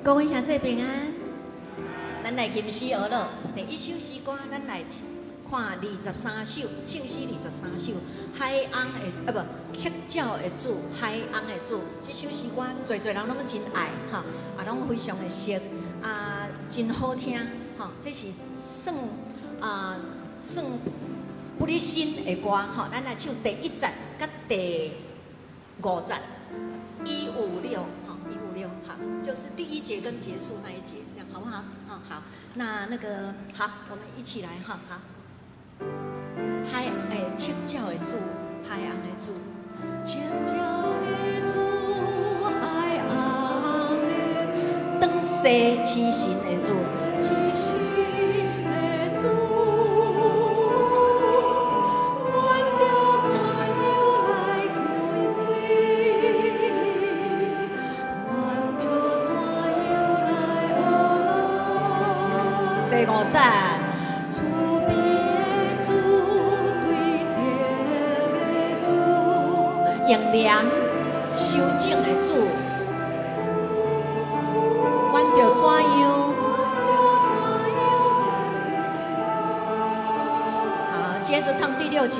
各位兄弟平安，咱來吟詩學樂。第一首詩歌，咱來看二十三首，聖詩二十三首，海翁的啊無，赤腳的主，海翁的主。這首詩歌，濟濟人攏真愛，吼，啊，攏非常的熟，啊，真好聽，吼。這是算啊算不離新的歌，吼。咱來唱第一節佮第五節，一五六，吼，一五六，好，就是第一節跟結束那一節，這樣好不好？哦，好，那個好，我們一起來哈，好。海欸，赤腳的主，海翁的主，赤腳的主，海翁的，轉世起身的主，起身的主，阮著怎樣來開胃？阮著怎樣來學樂？第五節。慈悲的主，對著的主，用念修正的主，阮著怎樣？好，接着唱第六節。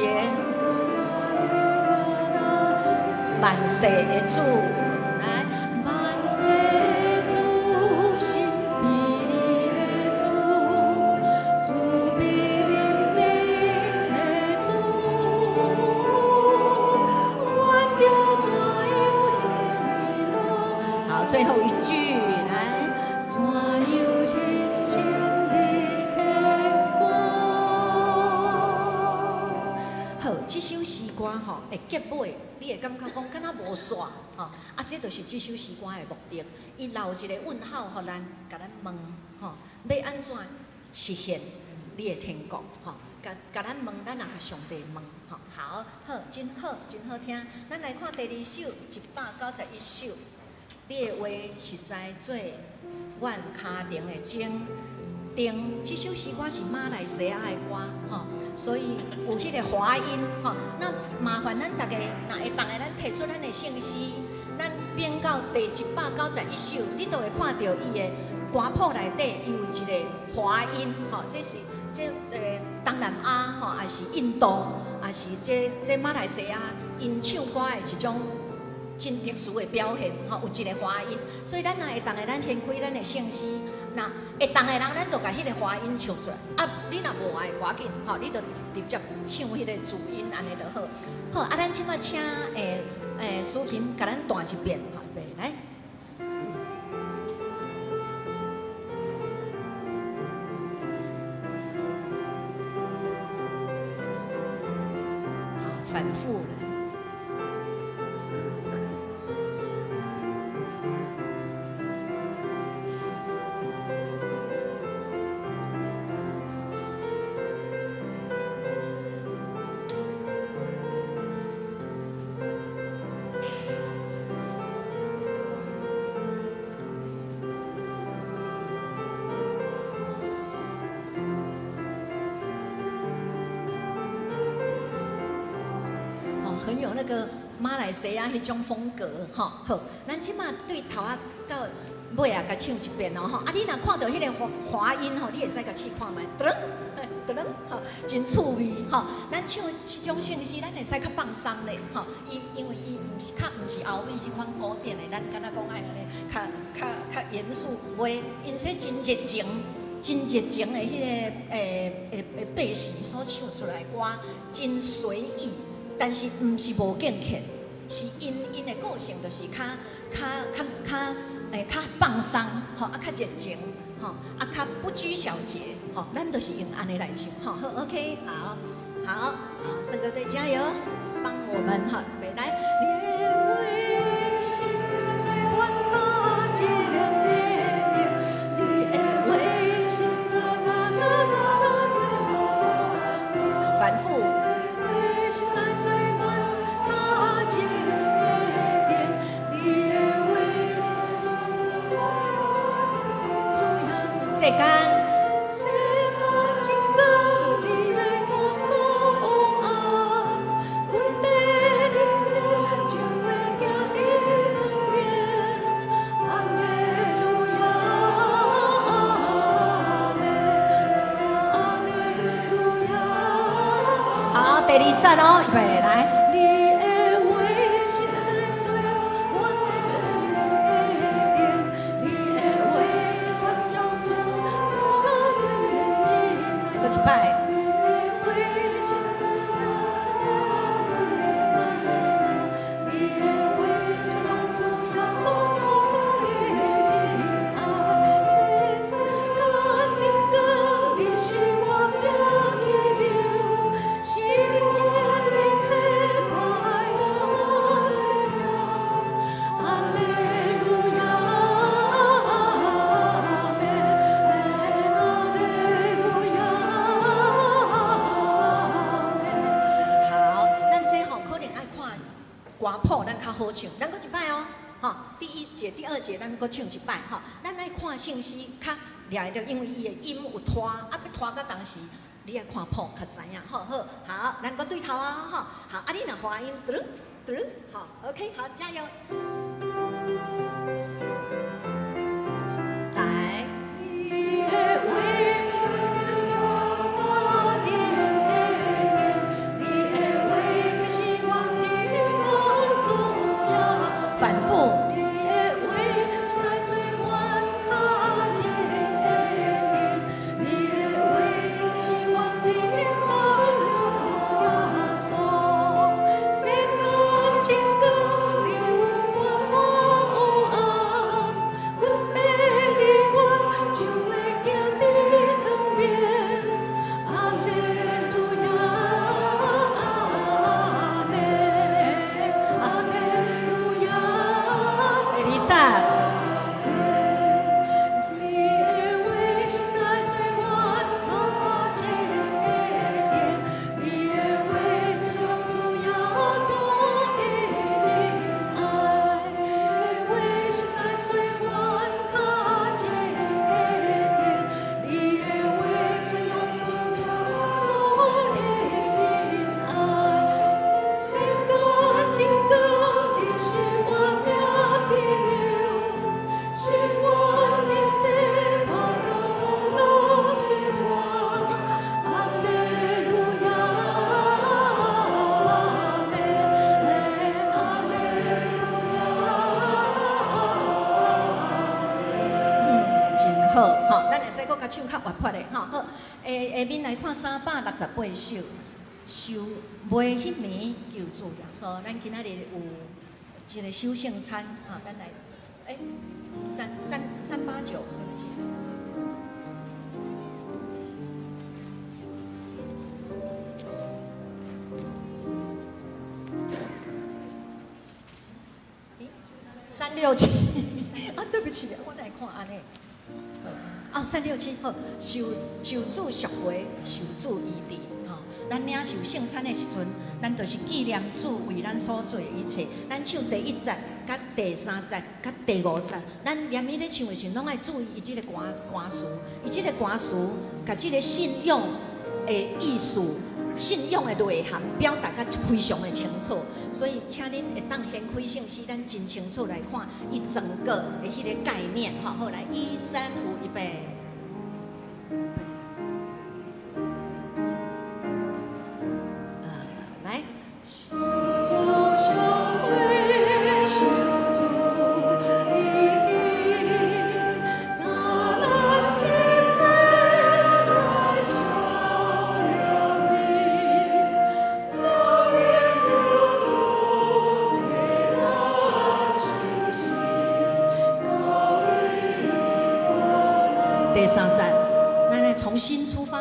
萬世的主，來，萬世的主，神秘的主，慈悲憐憫的主，阮著怎樣喜樂？好，最後一句，來，怎樣實現你天國？好，這首詩歌吼，會結尾，你會感覺講敢若無煞吼，啊，這就是這首詩歌的目的。伊留一個問號，予咱，共咱問吼，欲按怎實現你的天國吼？共共咱問，咱也共上帝問吼。好，好，真好，真好聽。咱來看第二首，191首。你的話實在做阮跤蹣的精燈。這首詩歌是馬來西亞的歌，吼，所以有彼個華音，吼。那麻煩咱逐家，若會當的，咱提出咱的聖詩，咱編到第191首，你都會看著伊的歌譜內底，伊有一個華音，吼，這是這東南亞吼，抑是印度，抑是這馬來西亞，𪜶唱歌的一種真特殊的表現，吼，有一個華音，所以咱若會當的，咱掀開咱的聖詩，若會當的人，咱就共彼個華音唱出來。啊，你若無愛，無要緊，吼，你就直接唱彼個主音，按呢就好。好，啊，咱這擺請蘇琴共咱彈一遍，好，預備來。好，反覆來。很有那個馬來西亞彼種風格，吼。好，咱這擺對頭仔到尾仔共唱一遍哦，吼。啊，你若看著彼個華華音吼，你會使共試看覓，噔噔噔，吼，真趣味，吼。咱唱這種聖詩，咱會使較放鬆咧，吼。伊因為伊毋是較毋是歐美彼款古典的，咱敢若講愛按呢較較較嚴肅，袂，𪜶這真熱情。真熱情的彼個百姓所唱出來的歌，真隨意。但是毋是無敬虔，是𪜶𪜶的個性就是較較較較較放鬆，吼啊較熱情，吼啊較不拘小節，吼咱就是用按呢來唱，吼好 OK，好，好，好，聖歌隊加油，幫我們哈，預備來。你的話實在做阮跤前的燈，你的話實在啦啦啦啦啦，反覆。實在做阮跤前的燈，你的話主耶穌，世間，世間真光，你的國所暗，阮地靈就會行佇光明。阿利路亞，第二節哦，預備來。你的話實在做阮的燈，你的話宣揚主我的真愛。閣一擺。你的話宣揚主耶穌的真愛，世間真光，你是我命去流，世間一切快樂哈利路亞，阿門，哈利路亞，阿門。好，咱這吼可能愛看歌譜，咱較好唱。咱閣一擺哦，吼，第一節、第二節，咱閣唱一擺吼。咱愛看聖詩較掠會著，因為伊的音有拖，啊，欲拖到當時，你愛看譜較知影。好好，好，咱閣對頭啊，吼，好，啊，你若滑音，嘟嘟，好，OK，好，加油。來。你的話像高天的燈，你的話啟示阮真愛主耶。反覆。你的話實在做阮跤前的燈，你的話啟示阮真愛主耶穌。世間真光，你有我山有暗，阮跟你阮就會行佇光明。哈利路亞，阿門，哈利路亞。第二節。你的話實在做阮跤前的燈，你的話宣揚主耶穌的真愛，你的話實在做阮跤前的燈，你的話宣揚主耶穌的真愛。世間真光，你是我命的流，是阮一切快樂樂的源。哈利路亞，阿門，哈利路亞。真好，吼，咱會使閣較唱較活潑的，吼，好。下下面來看368首，受尾彼暝求主耶穌，咱今仔日有一個守聖餐，吼，咱來，欸，389，對不起。367，啊，對不起，我來看按呢。啊，367好，受受主贖回，受主醫治，吼。咱領受聖餐的時陣，咱就是紀念主為咱所做的一切。咱唱第一節、佮第三節、佮第五節，咱連伊咧唱的時陣，攏愛注意伊這個歌歌詞，伊這個歌詞，共這個信仰的意思、信仰的內涵表達甲非常的清楚。所以，請恁會當掀開聖詩，咱真清楚來看伊整個的彼個概念。吼，好來，一三五，預備。來。受主贖回，受主醫治，大能親自來相憐憫，老年求主替咱受死，高你過來。第三節，咱來重新出發。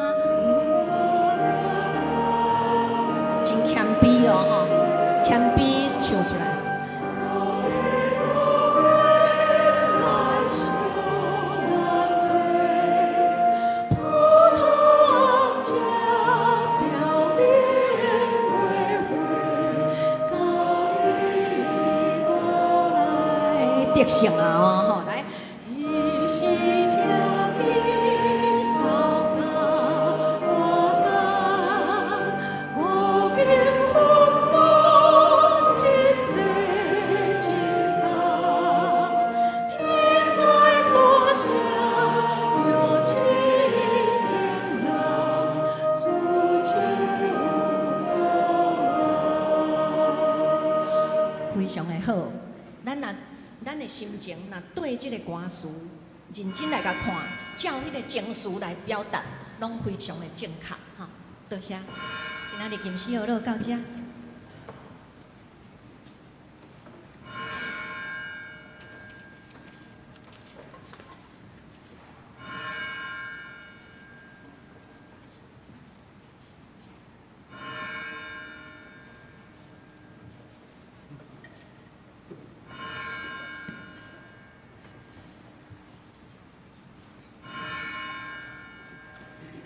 真謙卑哦，吼，謙卑唱出來。來受咱罪，葡萄架表面為灰，高你過來。得勝啊！哦，吼，來。伊是聽見掃甲心情，若對這个歌詞認真來共看，照彼个情緒來表達，攏非常的正確吼。多謝，今仔日吟詩學樂到遮。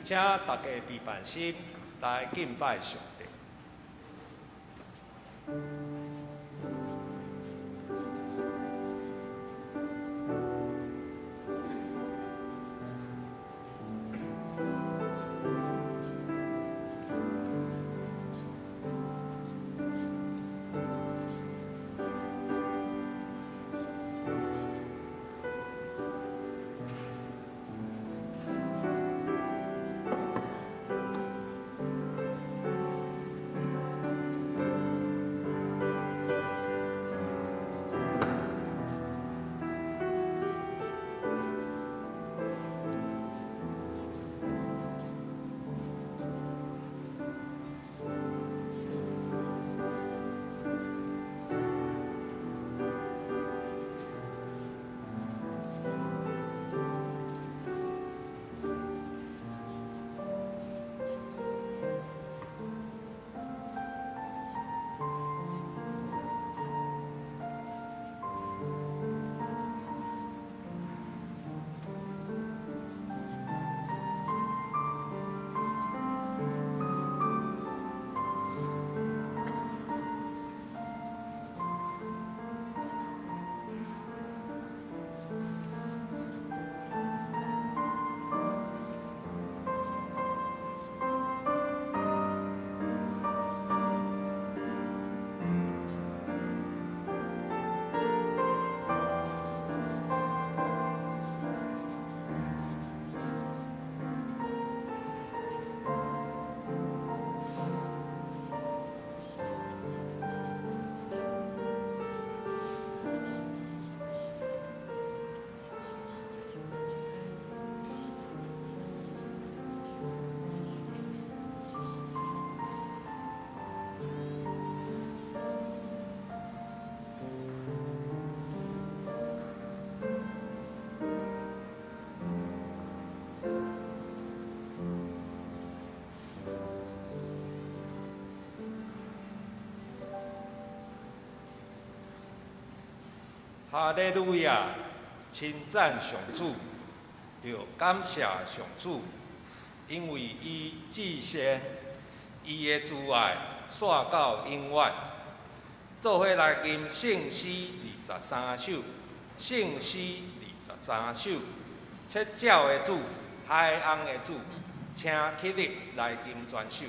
請大家備辦心來敬拜上帝。哈利路亞，稱讚上主，著感謝上主，因為伊至善，伊的慈愛紲到永遠。做伙來吟聖詩23首，聖詩23首，切照的主，海翁的主，請起立來吟全首。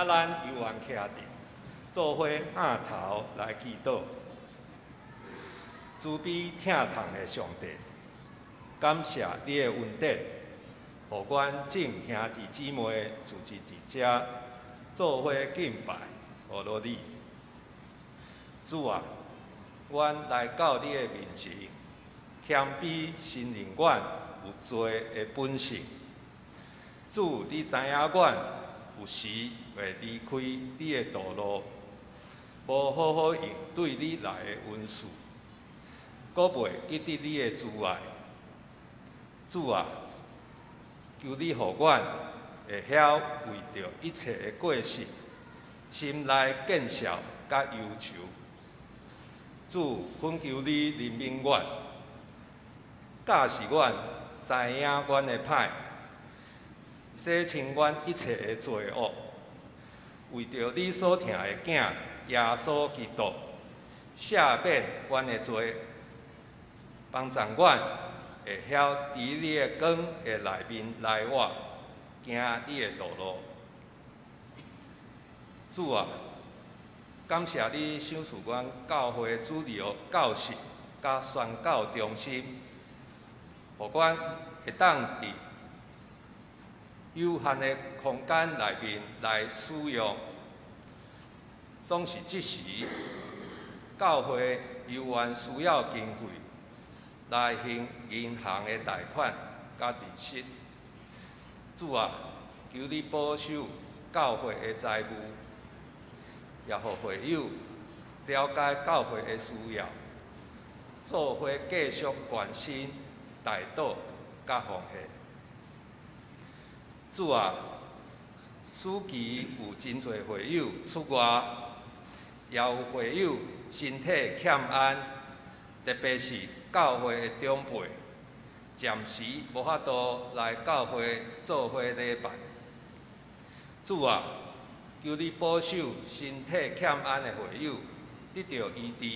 咱猶原徛佇，做伙仰頭來祈禱。慈悲疼痛的上帝，感謝你的恩典，予阮眾兄弟姊妹聚集佇遮，做伙敬拜，呵咾你。主啊，阮來到你的面前，謙卑承認阮有罪的本性。主，你知影阮有時會離開你的道路，無好好應對你來的恩賜，閣袂記得你的慈愛。主啊，求你予阮會曉為著一切的過失，心內見笑佮憂愁。主，懇求你憐憫阮，教示阮知影阮的歹，洗清阮一切的罪惡。為著你所疼的囝耶穌基督，赦免阮的罪，幫助阮會曉佇你的光的內面來活，行你的道路。主啊，感謝你賞賜阮教會主日學教室佮宣教中心，予阮會當佇有限的空間內面來使用。總是這時，教會猶原需要經費來還銀行的貸款佮利息。主啊，求你保守教會的財務，也予會友了解教會的需要，做伙繼續關心、代禱佮奉獻。主啊，暑期有真濟會友出外，也有會友身體欠安，特別是教會的長輩，暫時無法度來教會做伙禮拜。主啊，求你保守身體欠安的會友得著醫治，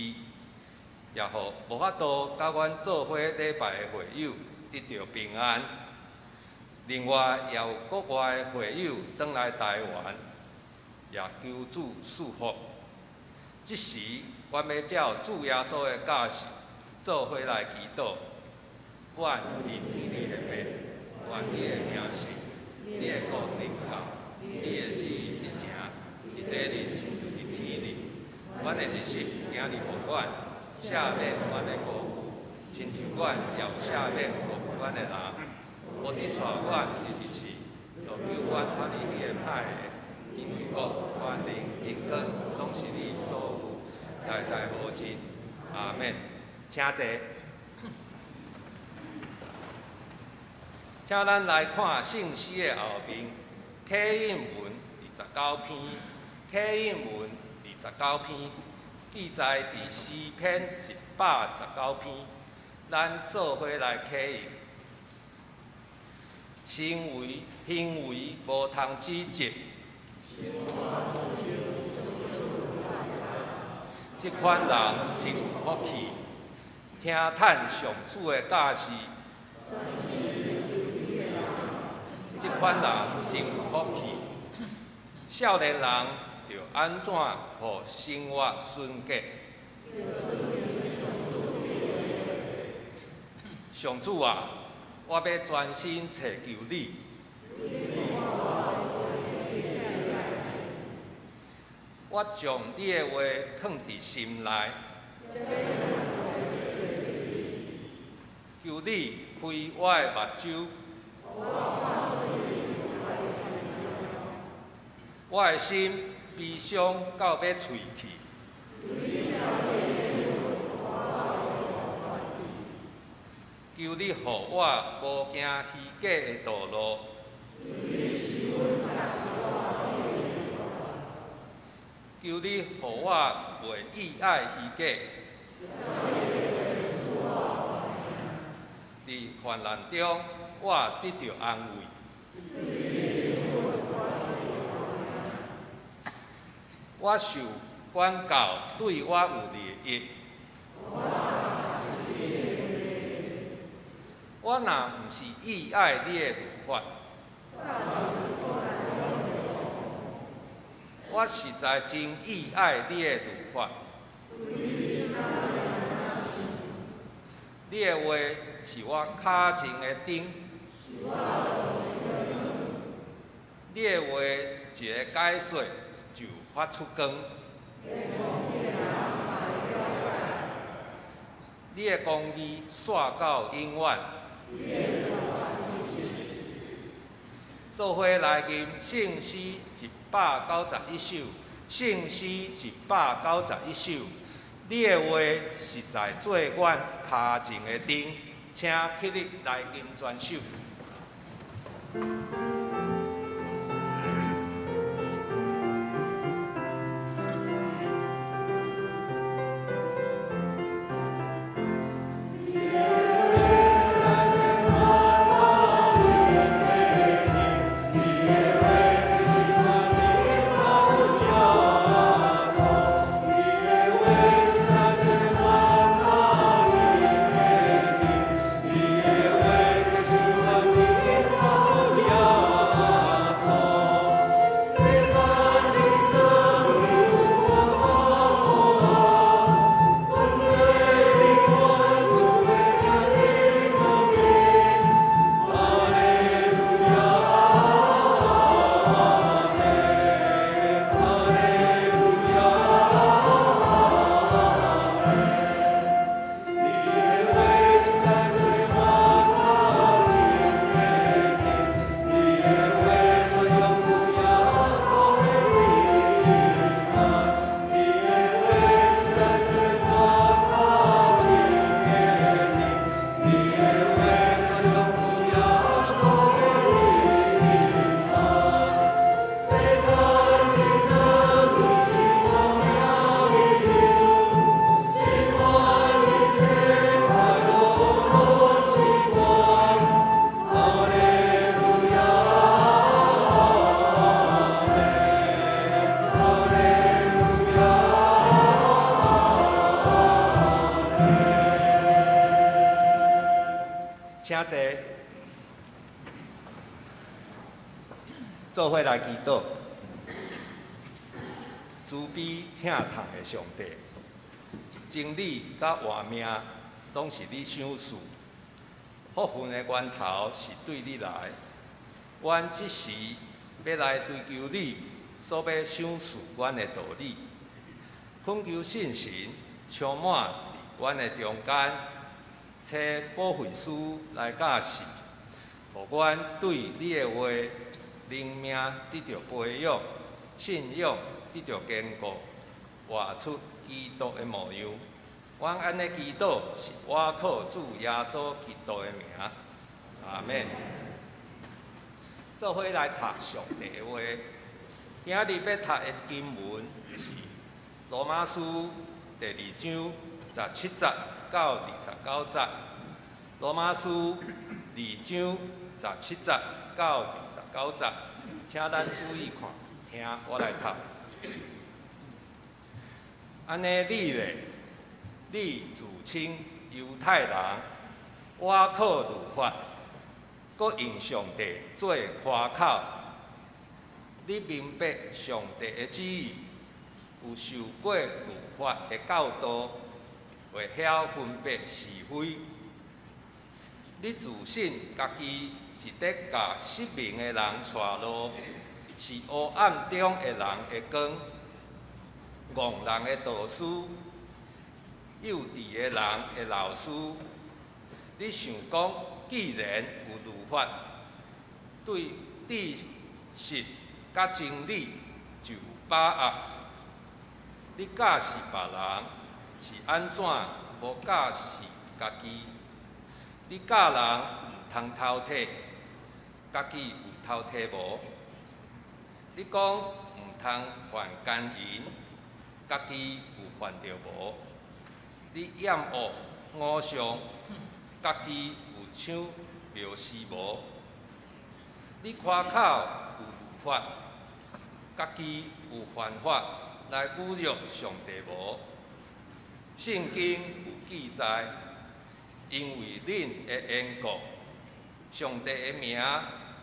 也予無法度佮阮做伙禮拜的會友得著平安。另外，也有國外的會友轉來台灣，也求主賜福。這時，阮欲照主耶穌的教示，做伙來祈禱。阮佇天裡的父，願你的名聖，你的國臨到，你的旨意執行，佇地裡親像佇天裡。阮的日食今日予阮，赦免阮的過誤，親像阮也有赦免過誤阮的人。無得帶阮入去試，著救阮脫離彼個歹的，因為國、權能、榮光，攏是你所有，代代無盡。阿們。請坐。請咱來看聖詩的後面，啟應文29篇，啟應文二十九篇，記載佇詩篇119篇，咱做伙來啟應。行為行為無通指責，這款人真有福氣，聽趁上主的教示。這款人真有福氣。少年人著按怎予生活純潔？上主啊，我欲專心揣求你。我將你的話囥佇心內，求你開我的目睭，我的心悲傷到欲碎去。求你予我無行虛假的道路，求你予我袂意愛虛假。佇患難中，我得著安慰。我受管教對我有利益。我若毋是意愛你的律法，我實在真意愛你的律法。你的話是我跤前的燈，你的話一个解說就發出光。你的公義紲到永遠。做伙來吟聖詩191首，聖詩191首。你的話實在做阮跤前的燈，請起立來吟全首。請坐，做伙來祈禱。慈悲疼痛的上帝，真理佮活命攏是你賞賜，福分的源頭是對你來。阮這時欲來追求你所欲賞賜阮的道理，懇求聖神充滿佇阮的中間。請保惠師來教示，予阮對你的話靈命得著培養，信仰得著堅固，活出基督的模樣。阮按呢祈禱，是倚靠主耶穌基督的名。阿們。做伙來讀上帝的話。今日欲讀的經文是羅馬書第二章17節到29節。羅馬書二章17節到29節，請咱注意看，聽我來讀。按呢你咧，你自稱猶太人，倚靠律法，閣用上帝做誇口。你明白上帝的旨意，有受過律法的教導，會曉分別是非。你自信家己是佇共失明的人帶路，是黑暗中的人的光，戇人的導師，幼稚的人的老師。你想講，既然有律法，對知識佮真理就有把握。你教示別人，是按怎無教示家己？你教人毋通偷提，家己有偷提無？你講毋通犯姦淫，家己有犯著無？你厭惡偶像，家己有搶廟司無？你誇口有律法，家己有犯法來侮辱上帝無？聖經有記載，因為恁的緣故，上帝的名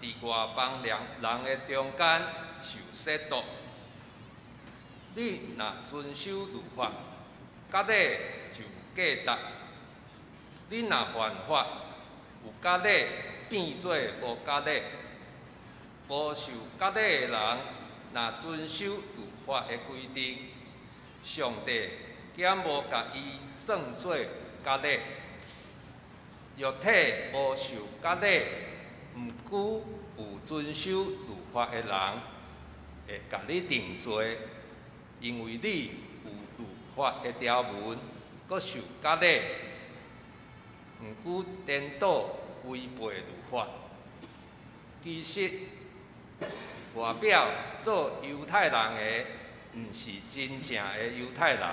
佇外邦人的中間受褻瀆。你若遵守律法，割禮就有價值；你若犯法，有割禮變做無割禮。無受割禮的人，若遵守律法的規定，上帝敢無共伊算做割禮？肉體無受割禮，毋過有遵守律法的人，會共你定罪，因為你有律法的條文，閣受割禮，毋過顛倒違背律法。其實外表做猶太人的，毋是真正的猶太人。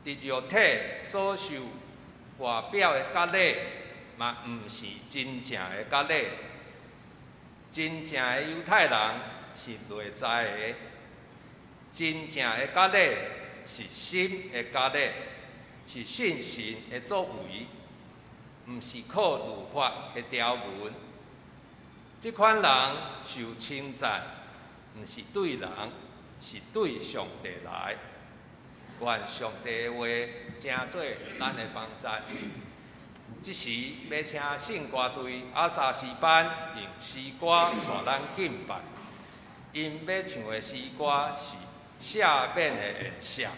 佇肉體所受外表的割禮，嘛毋是真正的割禮。真正的猶太人是內在的，真正的割禮是心的割禮，是信神的作為，毋是靠律法的條文。這款人受稱讚，毋是對人，是對上帝來。願上帝的話成做咱的幫贊。這時欲請聖歌隊阿薩詩班用詩歌帶咱敬拜。𪜶欲唱的詩歌是赦免的筵席。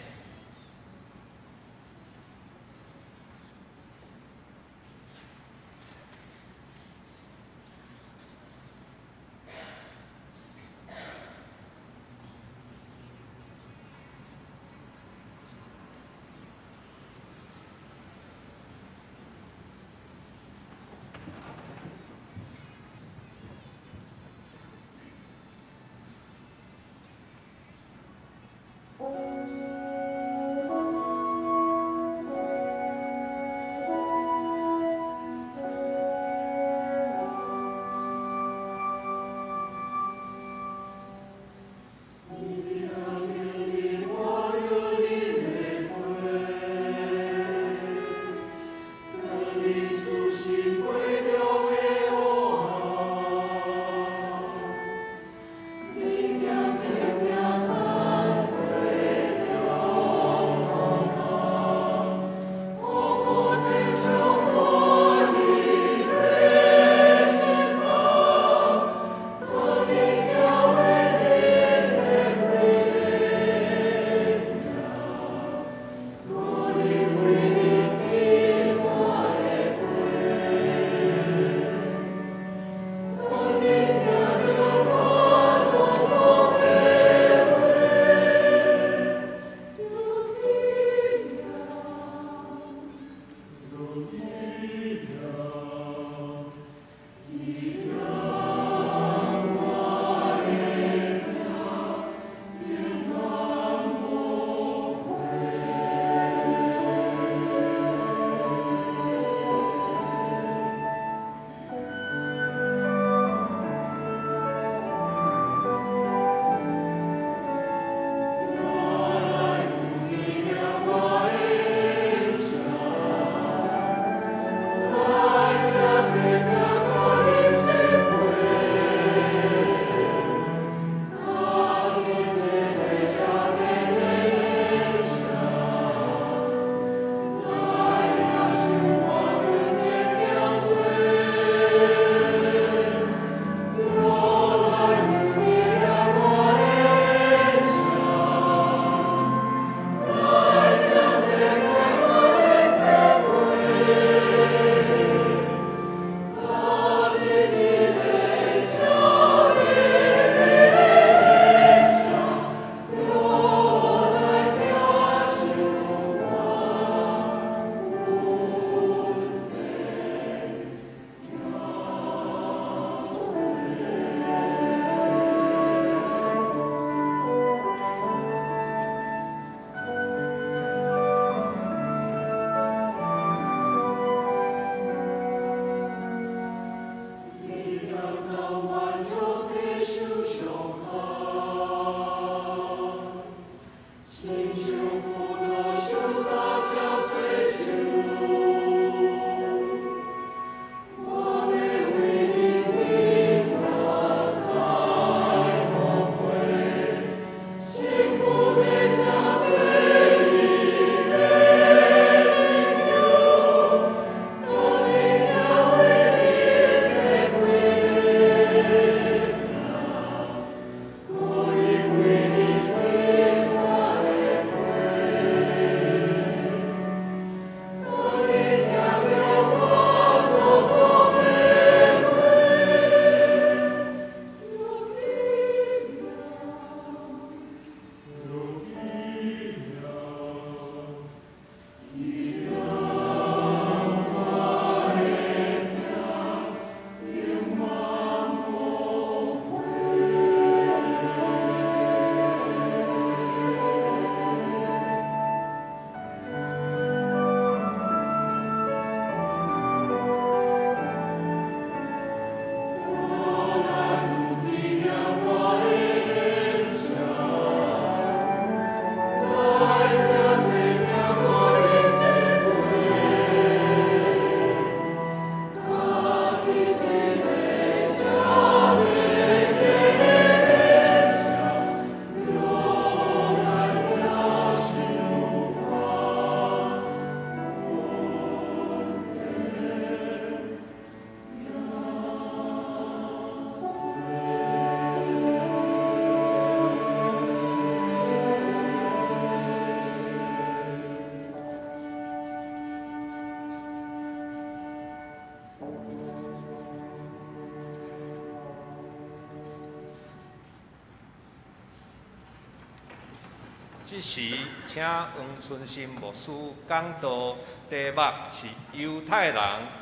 這時，請黃春心牧師講道，題目是猶太人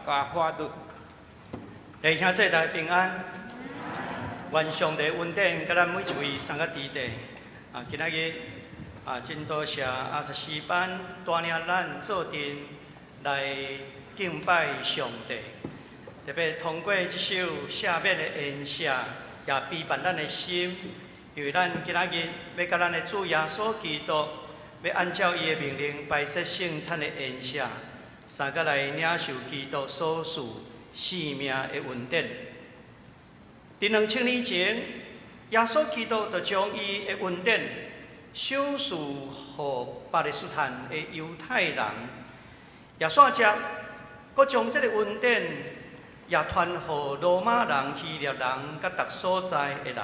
佮法律。弟兄姊妹平安，願上帝恩典佮咱每一位三個弟弟。啊，今仔日啊，真多謝阿薩詩班帶領咱做陣來敬拜上帝。特別通過這首赦免的筵席，也預備咱的心，因為咱今仔日欲佮咱的主耶穌基督，欲按照伊的命令擺設聖餐的筵席，三個來領受基督所賜生命的恩典。佇2000年前，耶穌基督就將伊的恩典賞賜予巴勒斯坦的猶太人，也煞接，閣將這个恩典也傳予羅馬人、希臘人佮逐所在的人。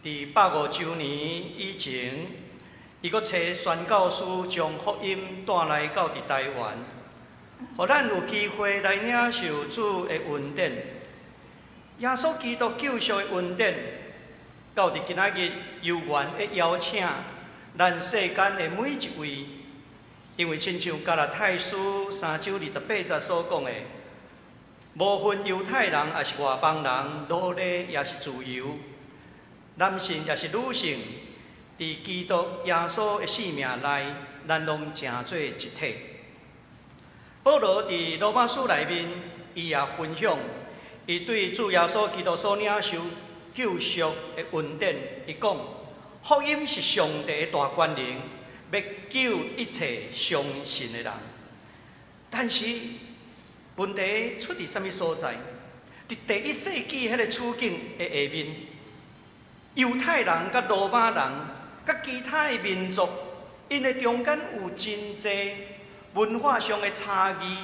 佇150周年以前，伊閣差宣教師將福音帶來到佇台灣，予咱有機會來領受主的恩典。耶穌基督救贖的恩典，到佇今仔日猶原會邀請咱世間的每一位，因為親像加拉太書3章28節所講的，無分猶太人抑是外邦人，奴隸抑是自由，男性抑是女性，佇基督耶穌的性命內，咱攏成做一體。保羅佇羅馬書內面，伊也分享伊對主耶穌基督所領受救贖的恩典。伊講，福音是上帝的大權能，欲救一切相信的人。但是問題出佇啥物所在？佇第一世紀彼个處境的下面，猶太人佮羅馬人佮其他的民族，𪜶的中間有真濟文化上的差異，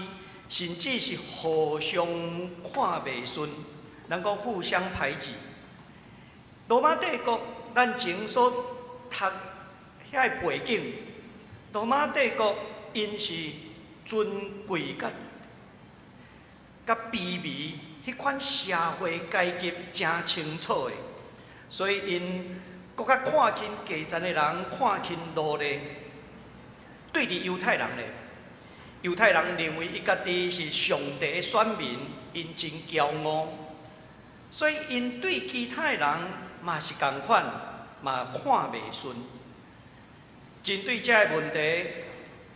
甚至是互相看袂順，咱講互相排擠。羅馬帝國咱前所讀遐个背景，羅馬帝國𪜶是尊貴佮佮卑微，彼款社會階級誠清楚的，所以𪜶閣較看輕低層的人，看輕奴隸。對佇猶太人咧，猶太人認為伊家己是上帝的選民，𪜶真驕傲，所以𪜶對其他的人嘛是仝款，嘛看袂順。針對這个問題，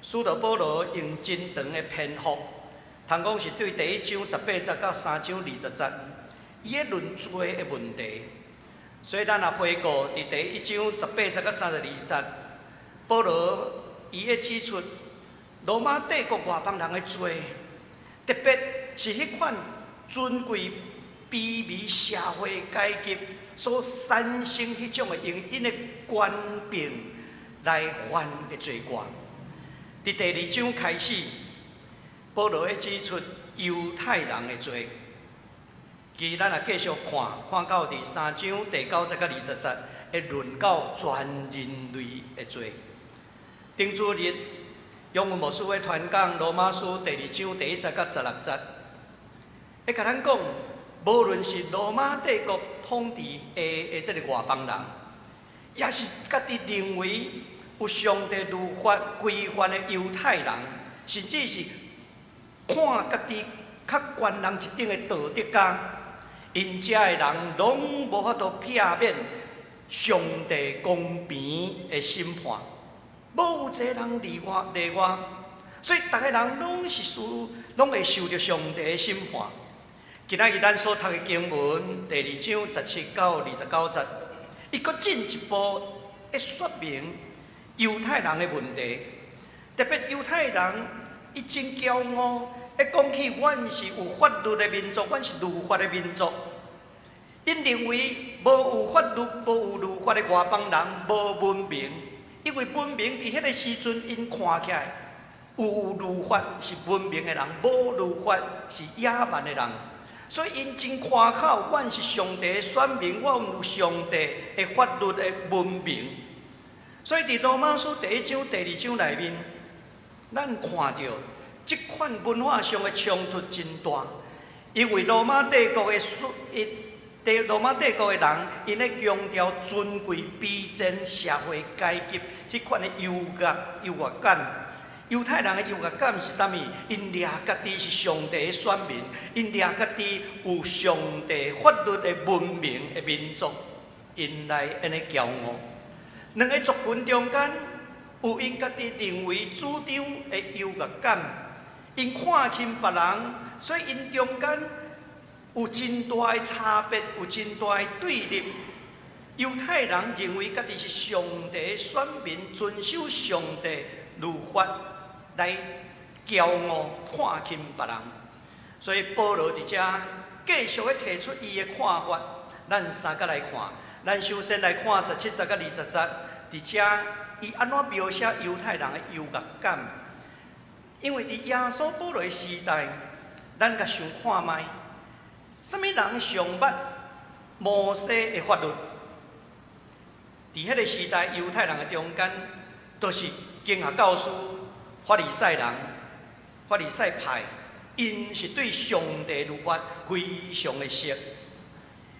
使徒保羅用真長的篇幅，通講是對第一章18節到3章20節，伊咧論罪的問題。所以咱若回顧佇第一章十八節到32節，保羅伊咧指出羅馬帝國外邦人的罪，特別是彼款尊貴卑微社會階級所產生彼種的用𪜶的權柄來犯的罪過。佇第二章開始，保羅咧指出猶太人的罪。其實咱若繼續看，看到佇三章第九節到20節，會論到全人類的罪。頂主日，楊文牧師會傳講羅馬書第二章第一節到16節，會共咱講，無論是羅馬帝國統治下的這个外邦人，抑是家己認為有上帝律法規範的猶太人，甚至是看家己較懸人一等的道德家，𪜶遮的人攏無法度避免上帝公平的審判，無一個人例外例外，所以逐个人攏是受，攏會受著上帝的審判。今仔日咱所讀的經文第二章17到29節，伊閣進一步會說明猶太人的問題，特別猶太人伊真驕傲，會講起阮是有法律的民族，阮是律法的民族。𪜶認為無有法律、無有律法的外邦人無文明，因為文明佇彼个時陣，𪜶看起來有律法是文明的人，無律法是野蠻的人，所以𪜶真誇口，阮是上帝的選民，阮有上帝的法律的文明。所以佇羅馬書第一章、第二章內面，咱看著這款文化上的衝突真大，因為羅馬帝國的佇羅馬帝國的人，𪜶咧強調尊貴、卑賤、社會階級彼款的優越感。猶太人的優越感是啥物？𪜶掠家己是上帝的選民，𪜶掠家己有上帝法律的文明的民族，𪜶來按呢驕傲。兩个族群中間，有𪜶家己認為主張的優越感，𪜶看輕別人，所以𪜶中間有真大的差別，有真大的對立。猶太人認為家己是上帝的選民，遵守上帝律法來驕傲看輕別人。所以保羅佇遮繼續咧提出伊的看法。咱三角來看，咱首先來看十七節佮20節，佇遮伊按怎描寫猶太人的優越感？因為佇耶穌保羅的時代，咱共想看覓，啥物人上捌摩西的法律？佇彼个時代，猶太人的中間，都是經學教師、法利賽人、法利賽派，𪜶是對上帝律法非常的熟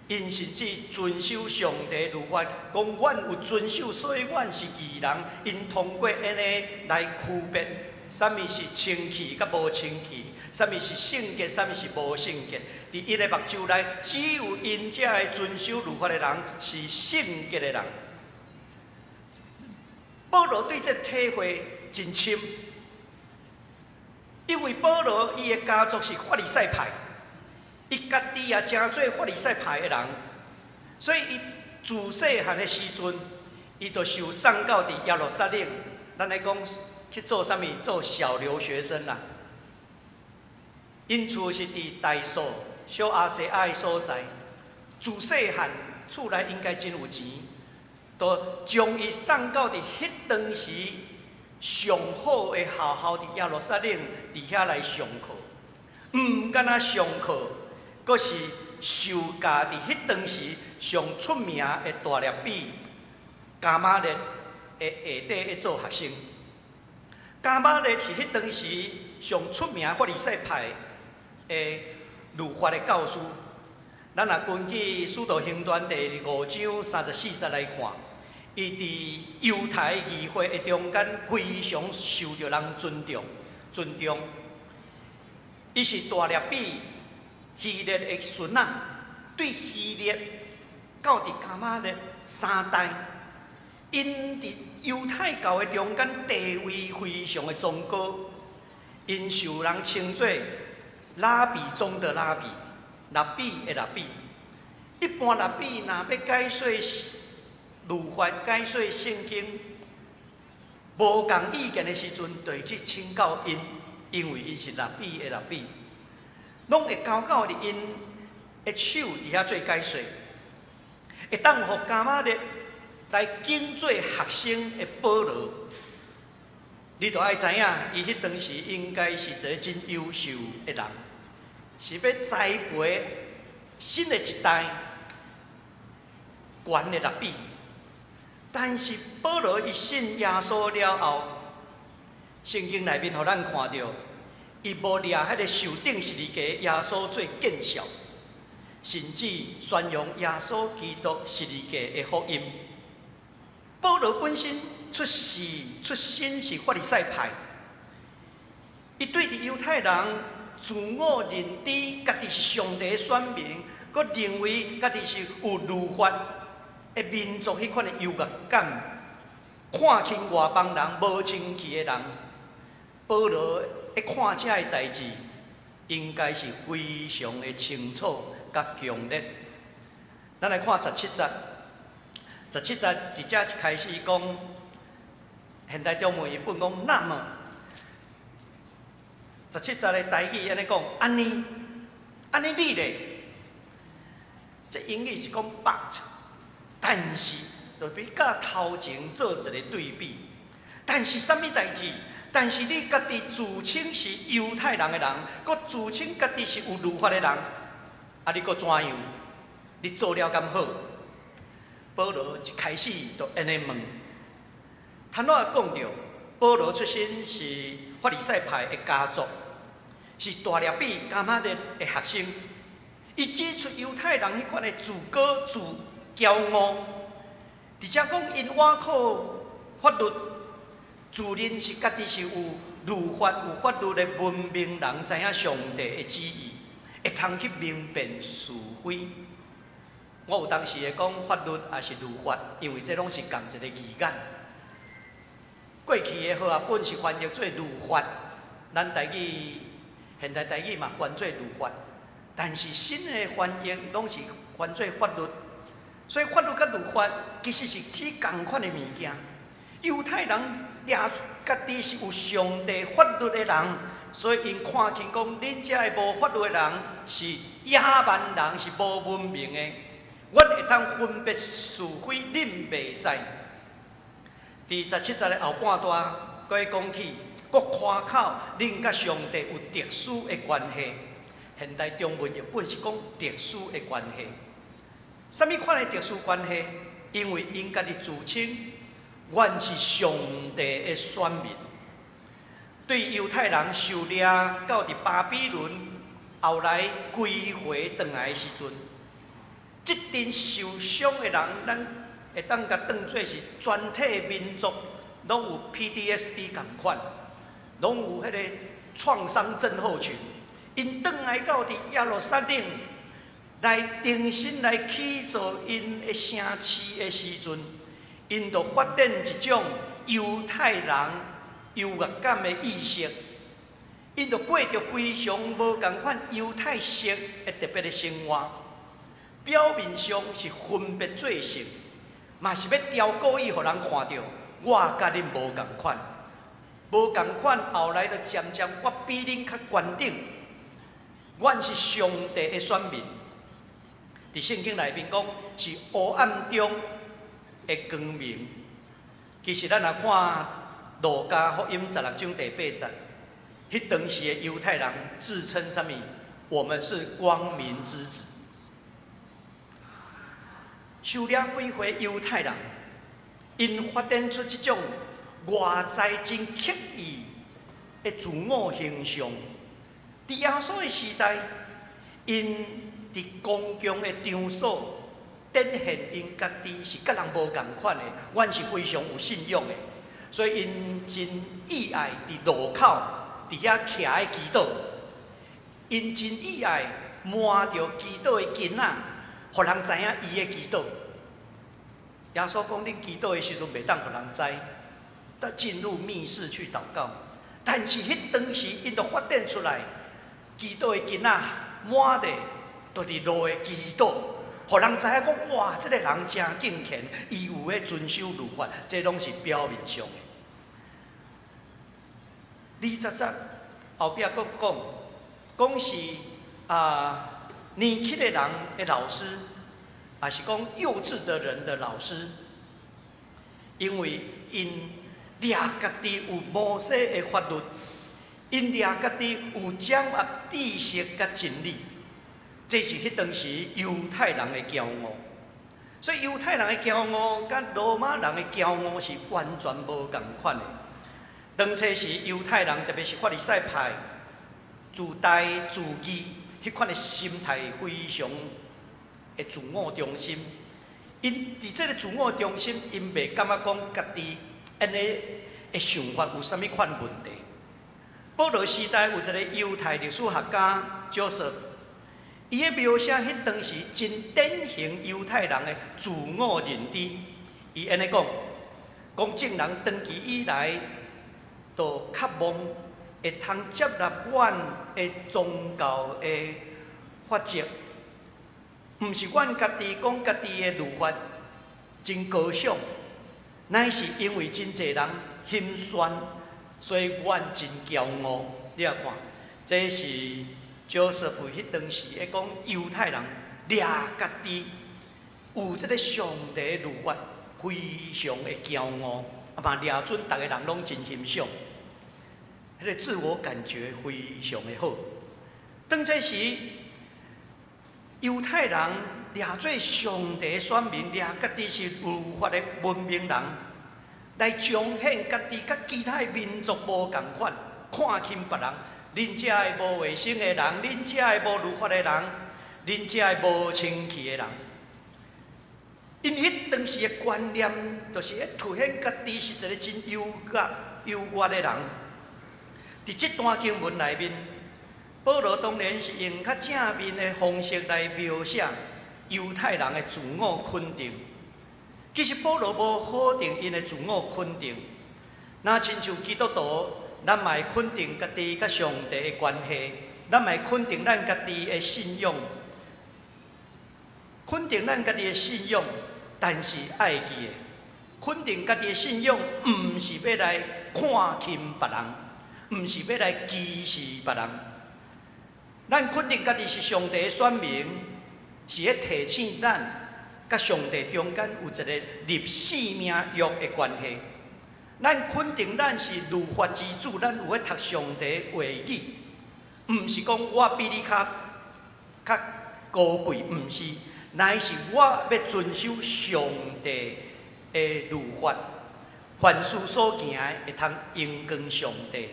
，𪜶甚至遵守上帝律法，講阮有遵守，所以阮是義人。𪜶通過按呢來區別，啥物是清氣佮無清氣，啥物是聖潔，啥物是無聖潔。佇𪜶的目睭內，只有𪜶這个遵守律法的人是聖潔的人。保羅對這體會真深，因為保羅伊的家族是法利賽派，伊家己也成做法利賽派的人，所以伊自細漢的時陣，伊就受送到佇耶路撒冷，咱來講去做啥物？做小留學生啦。𪜶厝是佇大數小亞細亞的所在，自細漢厝內應該真有錢。就將伊送到佇彼當時上好的學校佇耶路撒冷佇遐來上課，毋干焦上課，閣是受教佇彼當時上出名的大辣彼迦瑪列的下底咧做學生。迦瑪列是彼當時上出名法利賽派的律法的教師。咱若根據《使徒行傳》第5章34節來看，伊佇猶太議會的中間非常受著人尊重，尊重。伊是大辣彼希列的孫仔，對希列到佇迦瑪列三代，𪜶佇猶太教的中間地位非常的崇高，𪜶受人稱做拉比中的拉比，拉比的拉比。一般拉比若欲解說律法、解說聖經，無仝意見的時陣，就會去請教𪜶，因為𪜶是拉比的拉比，攏會交到佇𪜶的手佇遐做解說，會當予迦瑪列來敬做學生的保羅，你著愛知影，伊彼當時應該是一个真優秀的人，是欲栽培新的一代懸的拉比。但是保羅伊信耶穌了後，聖經內面予咱看著，伊無掠彼个受釘十字架耶穌做見笑，甚至宣揚耶穌基督十字架的福音。保羅本身出世出身是法利賽派，伊對佇猶太人自我認知家己是上帝的選民，閣認為家己是有律法的民族彼款的優越感，看輕外邦人無清氣的人。保羅咧看這个代誌，應該是非常的清楚佮強烈。咱來看十七節，十七節佇遮一開始講，現代中文譯本講那麼。十七節的台語按呢講，按呢，按呢你咧，這英語是講 but，但是就比佮頭前做一个對比。但是啥物代誌？但是你家己自稱是猶太人的人，閣自稱家己是有律法的人，啊，你閣怎樣？你做了敢好？保羅一開始就按呢問。頭拄仔講著，保羅出身是法利賽派的家族，是大辣彼迦瑪列的學生。伊指出猶太人彼款的自高自驕傲，佇遮講𪜶倚靠法律，自認是家己是有律法、有法律的文明人，知影上帝的旨意，會通去明辨是非。我有當時會講法律抑是律法，因為這攏是仝一个字眼。過去的和合本是翻譯做律法，咱台語現代台語嘛翻做律法，但是新的翻譯攏是翻做法律，所以法律佮律法其實是指仝款的物件。猶太人掠家己是有上帝法律的人，所以𪜶看輕講，恁遮的無法律的人是野蠻人，是無文明的。阮會當分別是非，恁袂使。佇17節的後半段，閣會講起，閣誇口恁佮上帝有特殊的關係。現代中文譯本是講特殊的關係。啥物款的特殊關係？因為𪜶家己自稱，阮是上帝的選民。對猶太人受掠到佇巴比倫，後來歸回轉來的時陣，這陣受傷的人，咱會當共當做是全體民族攏有 PTSD 仝款，攏有彼個創傷症候群。𪜶轉來到佇耶路撒冷來重新來起造𪜶的城市的時陣，𪜶就發展一種猶太人優越感的意識，𪜶就過著非常無仝款猶太式的特別的生活。表面上是分別做聖，嘛是欲刁故意予人看著，我佮恁無仝款，無仝款。後來就漸漸我比恁較懸等，阮是上帝的選民。佇聖經內面講是黑暗中的光明。其實咱若看路加福音16章第8節，彼當時的猶太人自稱啥物？我們是光明之子。受掠歸回猶太人，𪜶發展出這種外在真刻意的自我形象。佇耶穌的時代，𪜶佇公共的場所展現𪜶家己是佮人無仝款的，阮是非常有信仰的，所以𪜶真意愛佇路口佇遐徛咧祈禱，𪜶真意愛摸著祈禱的巾仔，予人知影伊咧祈禱。耶穌講：恁祈禱的時陣，袂當予人知，得進入密室去禱告。但是彼當時，𪜶就發展出來，祈禱的巾仔滿地，就佇路的祈禱，予人知影講：哇，這个人誠敬虔，伊有咧遵守律法，這攏是表面上的。20節後壁閣講，講是啊年輕的人的老師，也是講幼稚的人的老師，因為𪜶掠家己有摩西的法律，𪜶掠家己有掌握知識佮真理，這是彼當時猶太人的驕傲。所以猶太人的驕傲，佮羅馬人的驕傲是完全無仝款的。當初時猶太人，特別是法利賽派，自大自義，彼款的心態非常的自我中心。𪜶佇這个自我中心，𪜶袂感覺講家己按呢的想法有啥物款問題。保羅時代有一个猶太歷史學家 Joseph，伊咧描寫彼當時真典型猶太人的自我認知。伊按呢講，講眾人長期以來都渴望會通接納阮的宗教的法則，毋是阮家己講家己的律法真高尚，乃是因為真濟人心酸，所以阮真驕傲。你也看，這是 Joseph 彼當時咧講猶太人掠家己有這个上帝的律法，非常的驕傲，啊嘛掠準逐个人攏真欣賞，彼个自我感覺非常的好。當這時，猶太人掠做上帝選民，掠家己是律法的文明人，來彰顯家己佮其他民族無仝款，看輕別人。恁遮的無衛生的人，恁遮的無律法的人，恁遮个無清氣的人，𪜶彼當時的觀念，就是咧凸顯家己是一個真優越、優越的人。佇這段經文內面，保羅當然是用較正面的方式來描寫猶太人的自我肯定。其實保羅無否定𪜶的自我肯定，若親像基督徒，咱嘛會肯定家己佮上帝的關係，咱嘛會肯定咱家己的信仰，肯定咱家己的信仰，但是愛記的，肯定家己的信仰，毋是欲來看輕別人，毋是欲來歧視別人。咱肯定家己是上帝的選民，是咧提醒咱佮上帝中間有一個立性命約的關係。咱肯定咱是律法之子，咱有咧讀上帝話語，毋是講我比你較較高貴，毋是，乃是我欲遵守上帝的律法，凡事所行的會通榮光上帝，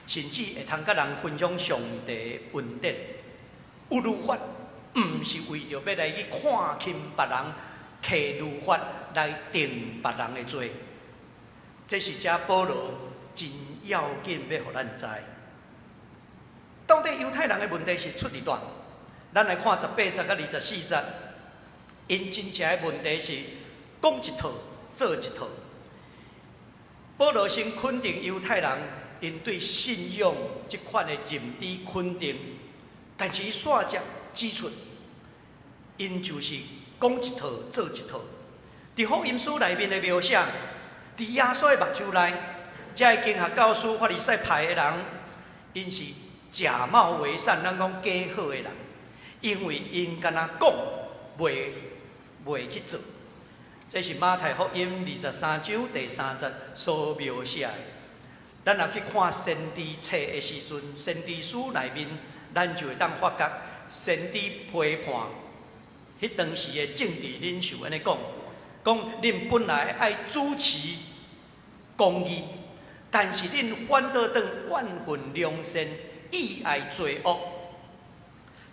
甚至會通佮人分享上帝的恩典。有律法，毋是為著欲來去看輕別人，摕律法來定別人的罪。這是遮保羅真要緊欲予咱知。到底猶太人的問題是出佇佗？咱來看18節佮24節，𪜶真正的問題是講一套做一套。保羅先肯定猶太人𪜶對信仰這款的認知肯定，但是伊煞接指出，𪜶就是講一套做一套。佇福音書內面的描寫，佇耶穌的目睭內，這个經學教師法利賽派的人，𪜶是假冒為善，咱講假好的人，因為𪜶干焦講，袂去做。這是馬太福音23章第3節所描寫的。咱若去看先知冊的時陣，先知書內面，咱就會當發覺先知批判彼當時的政治領袖按呢講，講恁本來愛主持公義，但是恁反倒轉怨恨良善，意愛罪惡。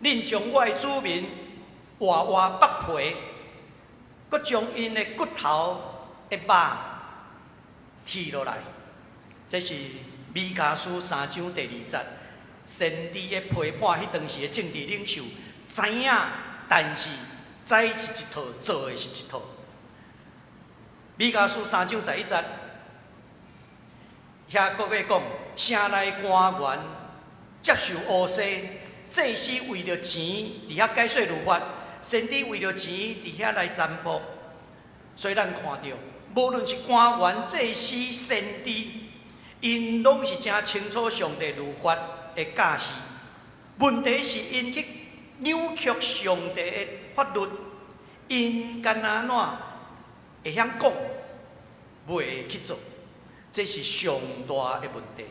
恁將我的子民活活剝皮，閣將𪜶的骨頭的肉剔落來。這是彌迦書3章第2節，先知的批判彼當時的政治領袖，知影，但是知是一套，做的是一套。彌迦書3章11節，遐閣閣講，城內官員接受烏紗，祭司為著錢佇遐解說律法，先知為著錢佇遐來占卜。所以咱看著，無論是官員、祭司、先知，𪜶攏是誠清楚上帝律法的教示。問題是𪜶去扭曲上帝的法律，𪜶敢按怎會曉講，袂去做，這是上大的問題。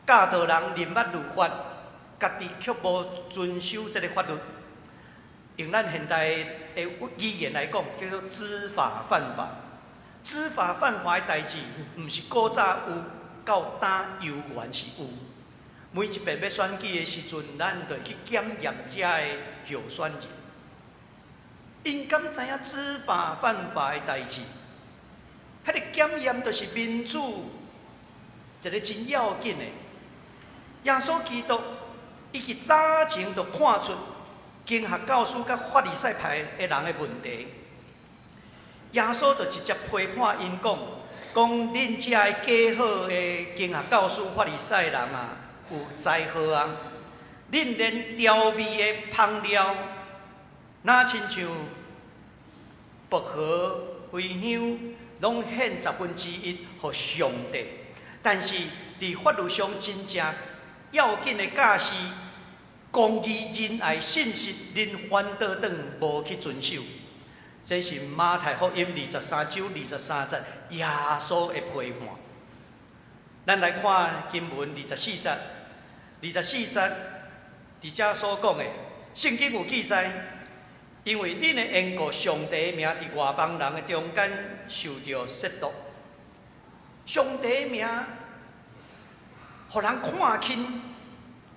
教導人認捌律法，家己卻無遵守這个法律。用咱現代的語言來講，叫做知法犯法。知法犯法的代誌，毋是古早有，到今猶原是有。每一遍欲選舉的時陣，咱就會去檢驗遮的候選人。𪜶敢知影知法犯法的代誌？彼个檢驗就是民主一个真要緊的。耶穌基督，伊佇早前就看出經學教師佮法利賽派的人的問題。耶穌就直接批判𪜶講，講恁遮的假好的經學教師法利賽人啊，有災禍啊！恁連調味的香料，若親像薄荷、茴香，攏獻1/10予上帝。但是佇法律上真正要緊的教示，公義、仁愛、信實，恁反倒轉無去遵守。這是馬太福音23章23節耶穌的批判。咱來看經文二十四節，二十四節佇遮所講的，聖經有記載，因為恁的緣故，上帝的名佇外邦人的中間受著褻瀆。上帝的名，予人看輕，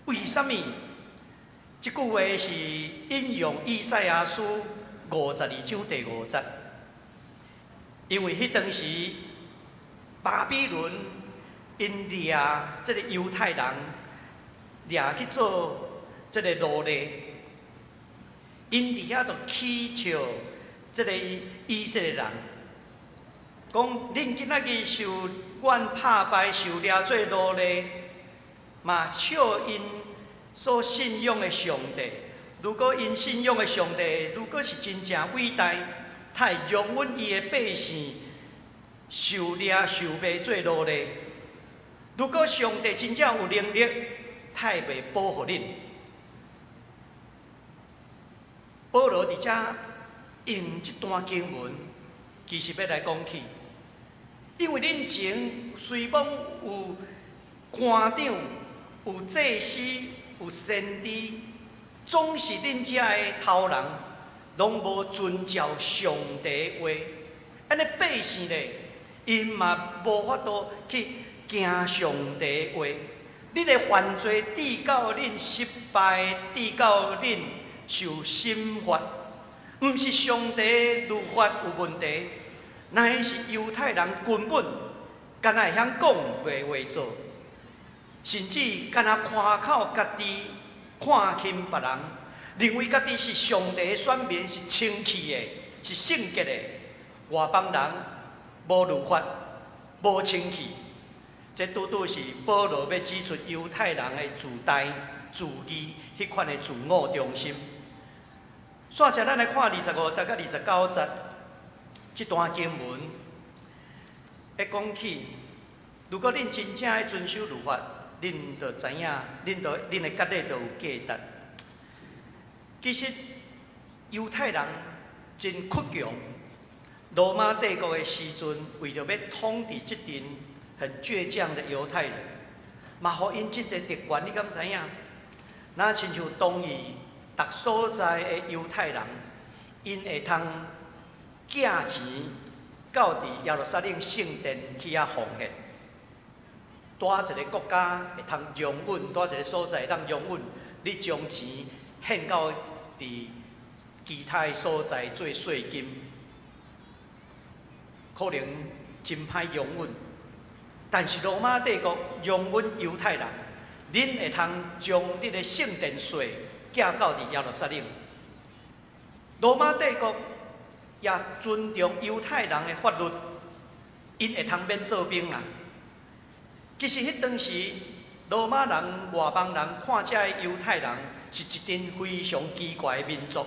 為啥物？這句話是引用以賽亞書52章第5節，因為彼當時巴比倫𪜶掠這个猶太人掠去做這个奴隸，𪜶佇遐就起笑這个以色列人，講恁今仔日受阮拍敗，受掠做奴隸，嘛笑𪜶所信仰的上帝。如果𪜶信仰的上帝，如果是真正偉大，他會容忍伊的百姓受掠受賣做奴隸。如果上帝真正有能力，他會袂保護恁。保羅佇遮用這段經文，其實欲來講起，因為恁前雖罔有官長、有祭司、有先知，總是恁遮的頭人，攏無遵照上帝話，按呢百姓咧，𪜶嘛無法度去行上帝話。恁的犯罪致到恁失敗，致到恁受審罰，毋是上帝律法有問題，乃是猶太人根本敢若會曉講，袂話做，甚至敢若誇口家己看輕別人，認為家己是上帝的選民，是清氣的，是聖潔的。外邦人無律法，無清氣。這拄拄是保羅欲指出猶太人的自大、自義，彼款的自我中心。煞來咱來看25節佮29節這段經文，會講起，如果恁真正愛遵守律法，恁就知影，恁的割禮就有價值。其實猶太人真倔強，羅馬帝國的時陣，為著欲統治這陣很倔強的猶太人，嘛予𪜶真濟特權，你敢知影？若親像同意逐所在的猶太人，𪜶會通寄錢到佇耶路撒冷聖殿去遐奉獻。佇一个國家會通容忍，佇一个所在會當容忍你將錢獻到佇其他的所在做稅金，可能真歹容忍。但是羅馬帝國容忍猶太人，恁會通將恁的聖殿稅寄到佇耶路撒冷。羅馬帝國也尊重猶太人的法律，𪜶會通免做兵啦。其實彼當時，羅馬人、外邦人看這个猶太人是一陣非常奇怪的民族，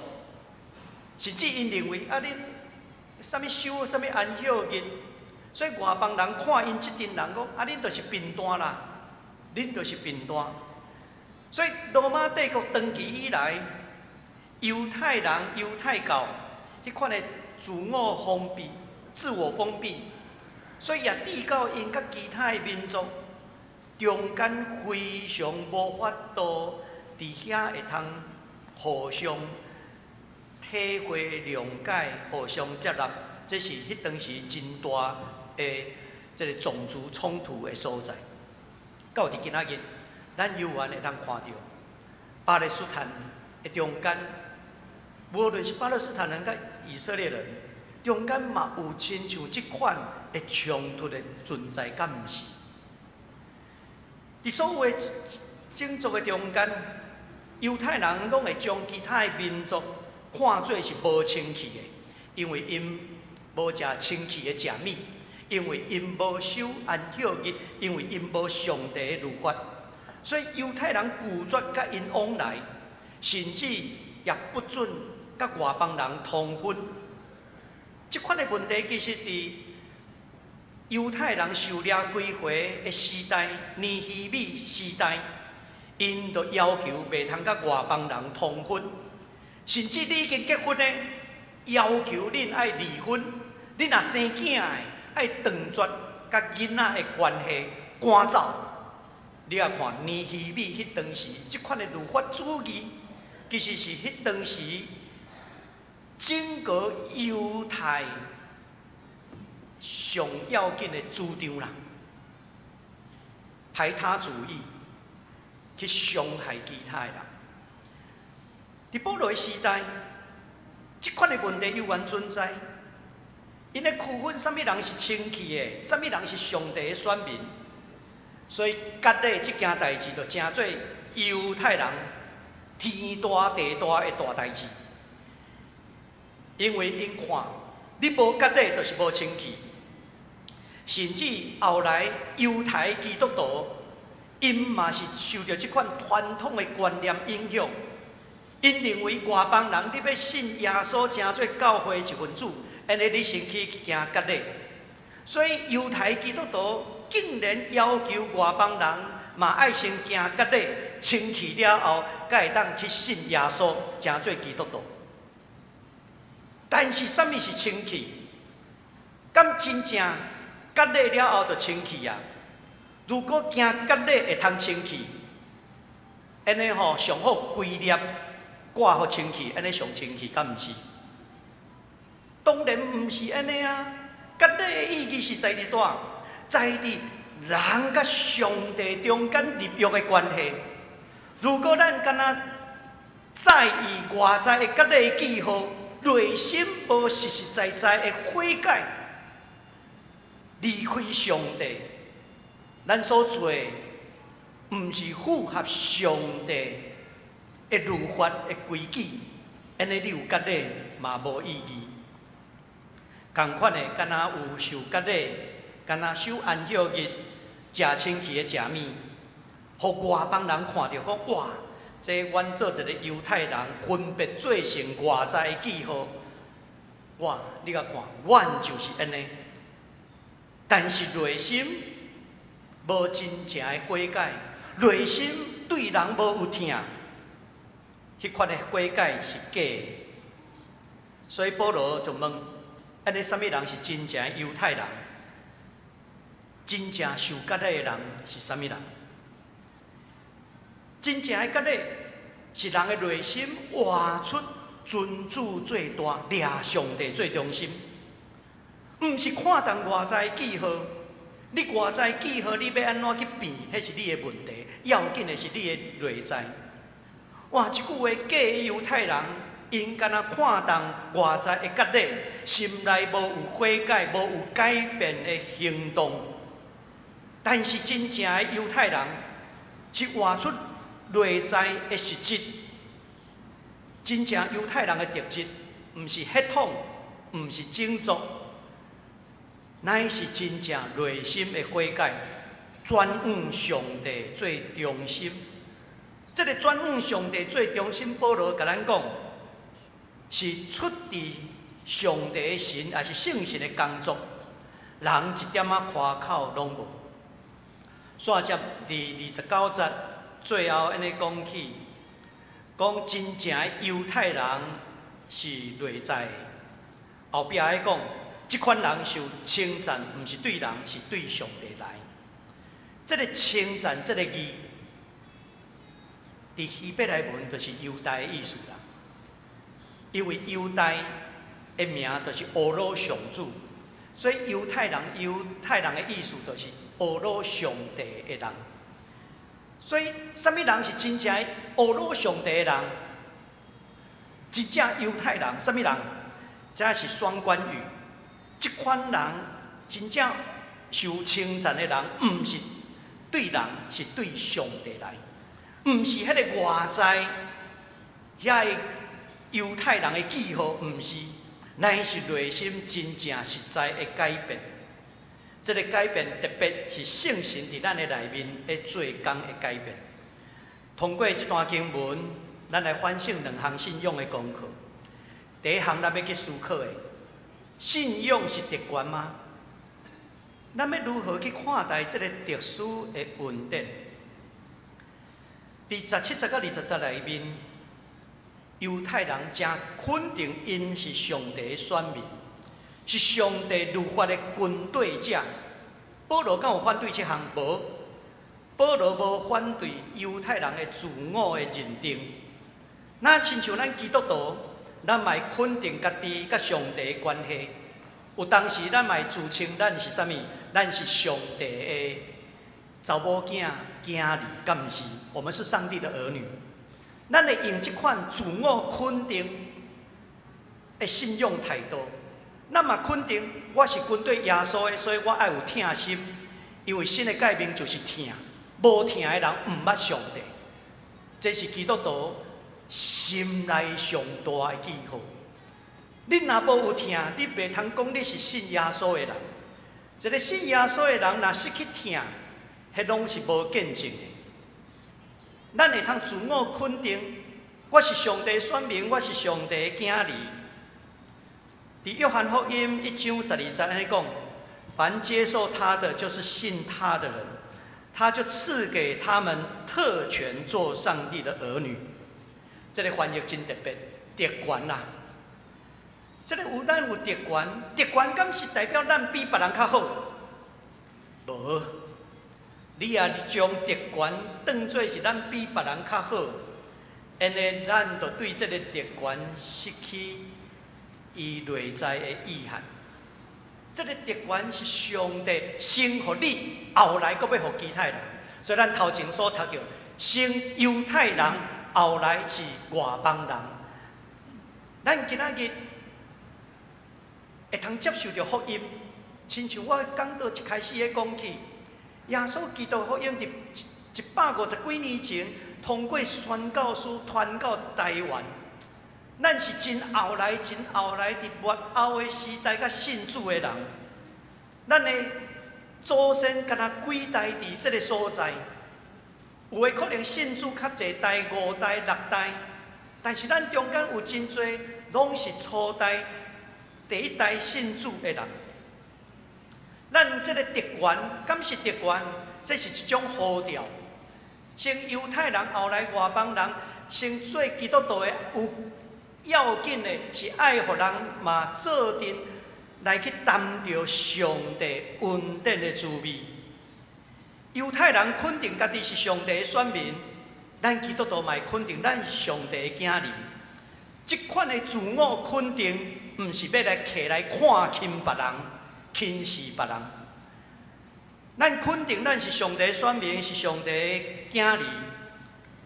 甚至𪜶認為啊，恁啥物守啥物安息日，所以外邦人看𪜶這陣人講啊，恁就是貧惰啦，恁就是貧惰。所以羅馬帝國長期以來，猶太人、猶太教彼款的自我封閉、自我封閉，所以也致到𪜶佮其他的民族中間非常無法度佇遐會通互相體會、諒解、互相接納，這是彼當時真大的這个種族衝突的所在。到佇今仔日，咱猶原會當看著巴勒斯坦的中間，無論是巴勒斯坦人佮以色列人中間嘛有親像這款的衝突的存在，敢毋是？佇所有的種族的中間，猶太人攏會將其他的民族看做是無清氣的，因為𪜶無食清氣的食物，因為𪜶無守安息日，因為𪜶無上帝的律法，所以猶太人拒絕佮𪜶往來，甚至也不准佮外邦人通婚。這款的問題其實佇猶太人受掠歸回的時代，尼希米時代，𪜶就要求袂通佮外邦人通婚，甚至你已經結婚的，要求恁愛離婚，恁若生囝的，愛斷絕佮囡仔的關係，趕走。你也看尼希米彼當時，這款的律法主義，其實是彼當時整個猶太上要緊的主張啦，排他主義去傷害其他的人。佇保羅的時代，這款的問題猶原存在。𪜶咧區分啥物人是清氣的，啥物人是上帝的選民，所以割禮這件代誌就成做猶太人天大地大的大代誌。因為𪜶看你無割禮，就是無清氣。甚至後來猶太基督徒，𪜶嘛是受著這款傳統的觀念影響，𪜶認為外邦人你欲信耶穌，成做教會一份子，按呢你先去行割禮。所以猶太基督徒竟然要求外邦人嘛愛先行割禮，清氣了後，才會當去信耶穌，成做基督徒。但是啥物是清氣？敢真正割禮了後就清氣啊？如果行割禮會通清氣，按呢吼上好規粒割予清氣，按呢上清氣，敢毋是？當然毋是按呢啊！割禮的意義是在佇佗？在佇人佮上帝中間立約的關係。如果咱敢若在意外在的割禮記號，內心無實實在在的悔改，離開上帝，咱所做的毋是符合上帝的律法的規矩，按呢你有割禮嘛無意義。仝款的，敢若有受割禮，敢若守安息日，食清氣的食物，予外邦人看著講哇，這阮做一个猶太人，分別做成外在的記號，哇！你共看，阮就是按呢。但是內心無真正的悔改，內心對人無有疼，彼款的悔改是假的。所以保羅就問：按呢，啥物人是真正的猶太人？真正受割禮的人是啥物人？真正的割禮是人的內心活出尊主最大、掠上帝做中心，毋是看重外在記號。你外在記號，你欲按怎去變，彼是你的問題。要緊的是你的內在。哇！這句話假猶太人，𪜶敢若看重外在的割禮，心內無有悔改、無有改變的行動。但是真正的猶太人是活出內在的實質。真正猶太人的特質，毋是血統，毋是種族，乃是真正內心的悔改，轉往上帝做中心。這个轉往上帝做中心，保羅共咱講，是出自上帝的神，抑是聖神的工作，人一點仔誇口攏無。煞接佇29節最後按呢講起，講真正的猶太人是內在的，後壁還講，這款人受稱讚，毋是對人，是對上帝來。這个稱讚這个字，佇希伯來文就是猶大的意思啦。因為猶大的名就是呵咾上主，所以猶太人猶太人的意思就是呵咾上帝的人。所以，啥物人是真正的呵咾上帝的人？真正猶太人，啥物人？這是雙關語。這款人真正受稱讚的人，毋是對人，是對上帝來，毋是彼个外在遐个猶太人的記號，毋是，乃是內心真正實在的改變。這个改變特別是聖神佇咱的內面的做工的改變。通過這段經文，咱來反省兩項信仰的功課。第一項，咱欲去思考的，信仰是特權嗎？咱欲如何去看待這个特殊的恩典？佇17節佮20節內面，猶太人誠肯定𪜶是上帝的選民，是上帝律法的跟綴者。保羅敢有反對這項？無，保羅無反對猶太人的自我的認定。若親像咱基督徒，咱嘛會肯定家己佮上帝的關係。有當時咱嘛會自稱咱是啥物？咱是上帝的查某囝、囝兒，敢毋是？我們是上帝的兒女。咱會用這款自我肯定的信仰態度。咱嘛肯定我是跟綴耶穌的，所以我愛有疼心，因為新的誡命就是疼，無疼的人毋捌上帝。這是基督徒心內上大的記號。你若無有疼，你袂通講你是信耶穌的人。一個信耶穌的人，若失去疼，彼攏是無見證的。咱會通自我肯定，我是上帝選民，我是上帝的囝兒。佇約翰福音1章12節按呢講：凡接受他的，就是信他的人，他就賜給他們特權做上帝的兒女。這个翻譯真特別，特權啦。這个有咱有特權，特權敢是代表咱比別人較好？無，你若將特權當做是咱比別人較好，按呢咱就對這个特權失去伊內在的意涵。這个特權是上帝先予你，後來閣欲予其他人。所以咱頭前所讀著，先猶太人，後來是外邦人。咱今仔日會通接受著福音，親像我講道一開始咧講起，耶穌基督福音佇150幾年前，通過宣教士傳到台灣。咱是真後來、真後來，佇末後的時代才信主的人。咱的祖先敢若幾代佇這个所在，有的可能信主較濟代，五代、六代，但是咱中間有真濟攏是初代、第一代信主的人。咱這个特權，敢是特權？這是一種呼召。先猶太人，後來外邦人，先做基督徒的有要緊的是愛予人嘛做陣來去擔著上帝恩典的滋味。猶太人肯定家己是上帝的選民，咱基督徒嘛會肯定咱是上帝的囝兒。這款的自我肯定，毋是欲來揢來看輕別人、輕視別人。咱肯定咱是上帝的選民，是上帝的囝兒，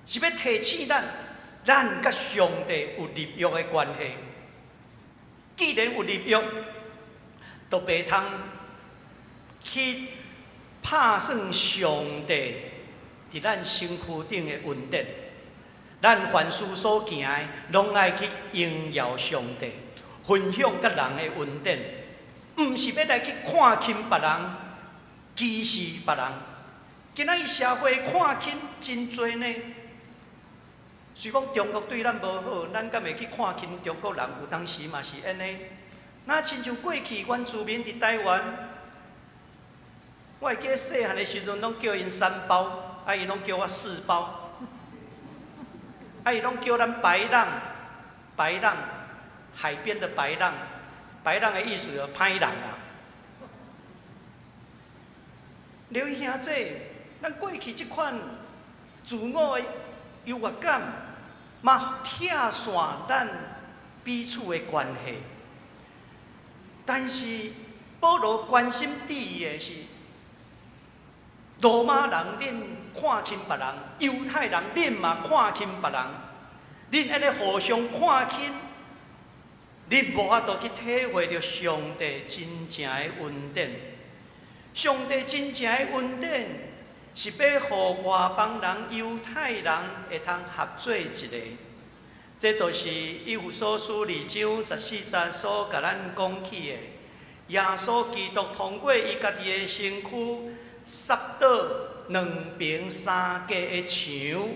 是欲提醒咱，咱佮上帝有立約的關係。既然有立約，就袂通去拍算上帝佇咱身軀頂的恩典。咱凡事所行的，攏愛去榮耀上帝，分享佮人的恩典，毋是欲來去看輕別人、歧視別人。今仔日社會看輕真濟呢。雖講中國對咱無好，咱敢會去看輕中國人？有當時嘛是按呢。若親像過去原住民佇台灣，我會記得細漢的時陣，攏叫𪜶三胞，啊，𪜶攏叫我四胞，啊，𪜶攏叫咱白浪，白浪，海邊的白浪，白浪的意思就歹人啦。劉兄弟，咱過去這款自我的優越感，嘛拆散咱彼此的關係。但是保羅關心注意的是，羅馬人恁看輕別人，猶太人恁嘛看輕別人，恁按呢互相看輕，恁無法度去體會著上帝真正的恩典。上帝真正的恩典是欲予外邦人、猶太人會通合做一个。這就是以弗所書2章14節所共咱講起的。耶穌基督通過伊家己的身軀，殺倒兩爿相隔的牆，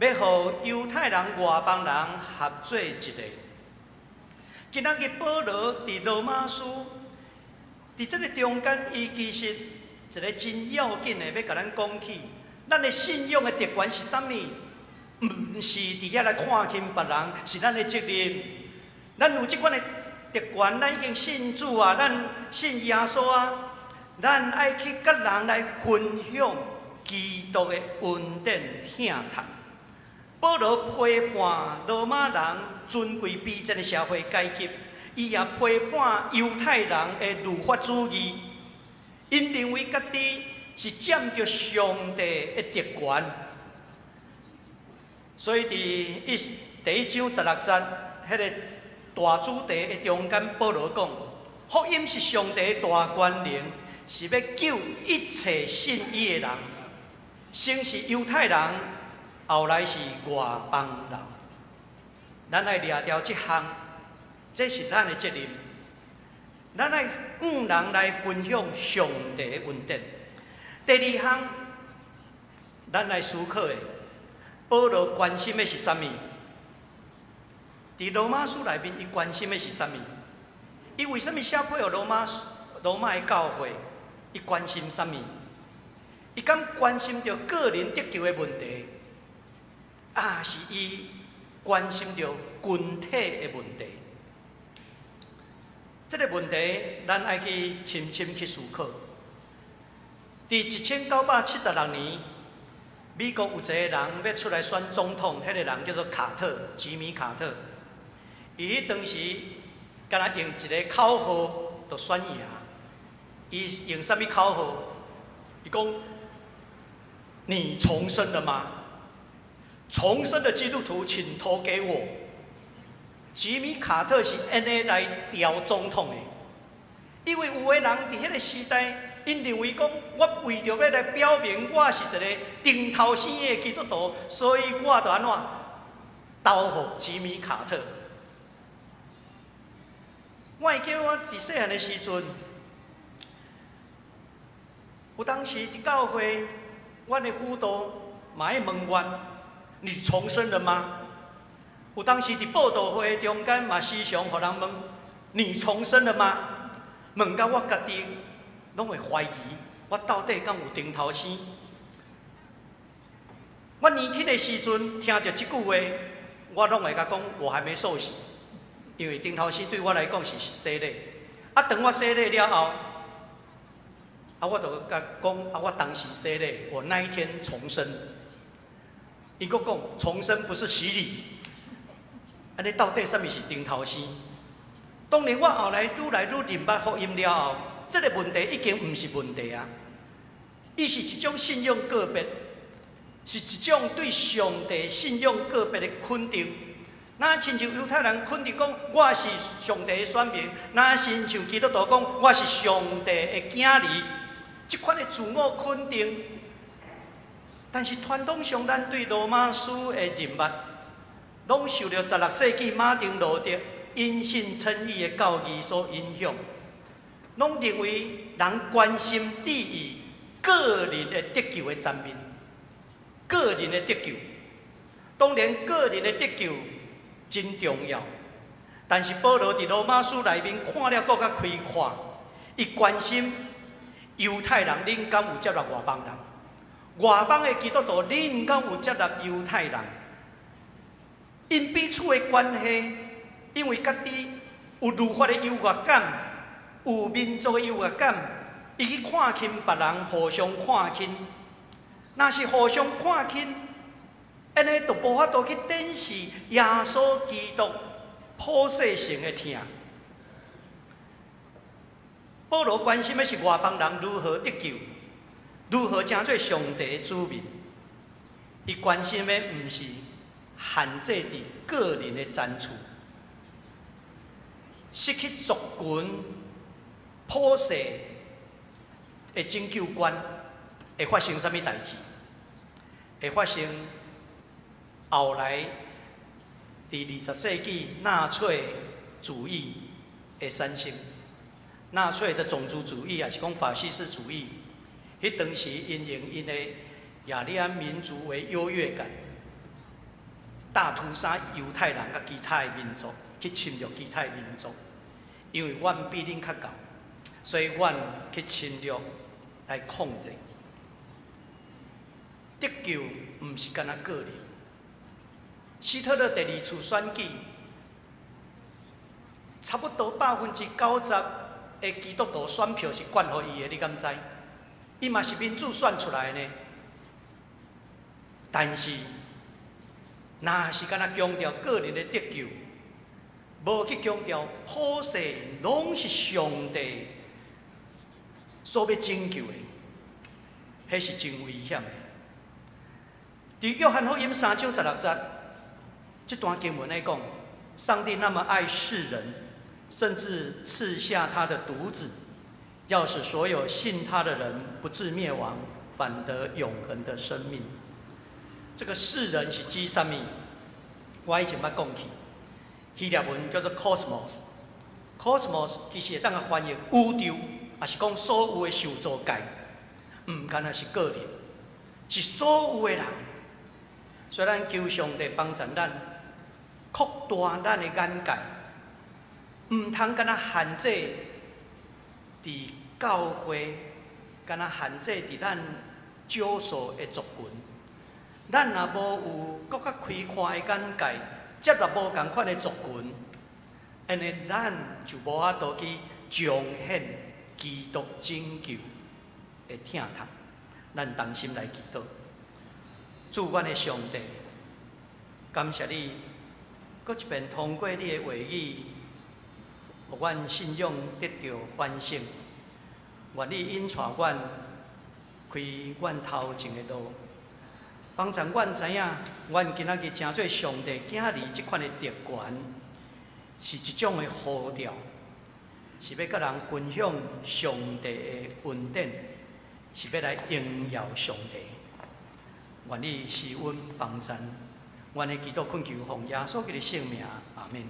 欲予猶太人、外邦人合做一个。今仔日保羅佇羅馬書，佇這个中間，伊其實一个真要緊的，欲共咱講起，咱的信仰的特權是啥物？毋是佇遐來看輕別人，是咱的責任。咱有這款的特權，咱已經信主啊，咱信耶穌啊，咱愛去佮人來分享基督的恩典疼痛。保羅批判羅馬人尊貴卑賤的社會階級，伊也批判猶太人的律法主義。𪜶認為家己是佔著上帝的特權。所以佇第一章16節，彼個大主題的中間，保羅講，福音是上帝的大權能，是欲救一切信伊的人。先是猶太人，後來是外邦人。咱愛掠牢這項，這是咱的責任。咱愛向人來分享上帝的恩典。第二項，咱來思考的，保羅關心的是啥物？佇羅馬書內面，伊關心的是啥物？伊為啥物寫批予羅馬的教會？伊關心啥物？伊敢關心著個人得救的問題，抑是伊關心著群體的問題？這個問題，咱愛去深深去思考。佇1976年，美國有一個人欲出來選總統，彼個人叫做卡特，吉米卡特。伊彼當時，敢若用一個口號就選贏。伊用啥物口號？伊講：你重生了嗎？重生的基督徒，請投給我。吉米卡特是按呢來調總統的，因為有的人佇彼個時代，𪜶認為講，我為著欲來表明我是一個頂頭生的基督徒，所以我就按怎投予吉米卡特。我會記我佇細漢的時陣，有當時佇教會，阮的輔導嘛會問阮：你重生了嗎？有當時佇佈道會中間嘛，時常予人問：你重生了嗎？問到我家己攏會懷疑，我到底敢有重頭生？我年輕的時陣聽著這句話，我攏會共講，我還沒受洗，因為重頭生對我來講是洗禮。啊，當我洗禮了後，啊，我就共講，啊，我當時洗禮，我那一天重生。伊閣講，重生不是洗禮。按呢到底啥物是重頭生？當然，我後來愈來愈認捌福音了後，這個問題已經毋是問題啊。伊是一種信仰告別，是一種對上帝信仰告別的肯定。若親像猶太人肯定講我是上帝的選民，若親像基督徒講我是上帝的囝兒，這款的自我肯定。但是傳統上，咱對羅馬書的認捌，攏受著16世紀馬丁路德因信稱義的教義所影響，攏認為人關心佇伊個人的得救的層面，個人的得救，當然個人的得救真重要，但是保羅佇羅馬書內面看了閣較開闊，伊關心猶太人，恁敢有接納外邦人？外邦的基督徒，恁敢有接納猶太人？𪜶彼此的關係，因為家己有律法的優越感，有民族的優越感，伊去看輕別人，互相看輕。若是互相看輕，按呢就無法度去展示耶穌基督普世性的疼。保羅關心的是外邦人如何得救，如何成做上帝的子民。伊關心的毋是限制佇個人的層次，失去族群普世的拯救觀，會發生啥物代誌？會發生後來佇20世紀納粹主義的產生。納粹的種族主義，抑是講法西斯主義，彼當時𪜶用𪜶的雅利安民族為優越感，大屠殺猶太人佮其他的民族，去侵略其他的民族，因為阮比恁較𠢕，所以阮去侵略來控制。得救毋是干焦個人。希特勒第二次選舉，差不多90%的基督徒選票是捐予伊的，你敢知？伊嘛是民主選出來的呢。但是，若是干焦強調個人的得救，無去強調普世攏是上帝所欲拯救的，彼是真危險的。佇約翰福音3章16節，這段經文來講，上帝那麼愛世人，甚至賜下他的獨子，要使所有信他的人不至滅亡，反得永恆的生命。這個世人是指啥物？我以前捌講去，希臘文叫做 cosmos，cosmos 其實會當翻譯宇宙，抑是講所有的受造界，毋干焦是個人，是所有的人。所以咱求上帝幫助咱擴大咱的眼界，毋通干焦限制佇教會，干焦限制佇咱少數的族群。咱若無有閣較開闊的眼界，接納無仝款的族群，按呢咱就無法度去彰顯基督拯救的疼痛。咱同心來祈禱，主阮的上帝，感謝你，閣一遍通過你的話語，予阮信仰得著反省。願你引帶阮開阮頭前的路。幫助阮知影，阮今仔日成做上帝囝兒這款的特權，是一種的呼召，是欲佮人分享上帝的恩典，是欲來榮耀上帝。願你賜阮幫助，阮的祈禱懇求奉耶穌基督聖名，阿們。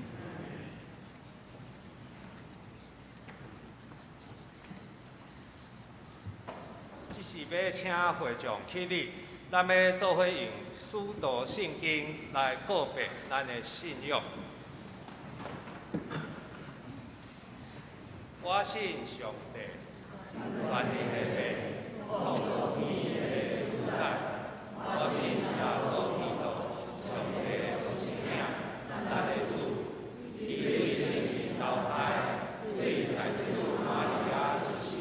這是欲請會眾起立。咱欲做伙用使徒信經來告白咱的信仰。我信上帝，全能的父，創造天地的主宰。我信耶穌基督，上帝的獨生子，咱的主。伊對聖神投胎，對祭司瑪利亞出世，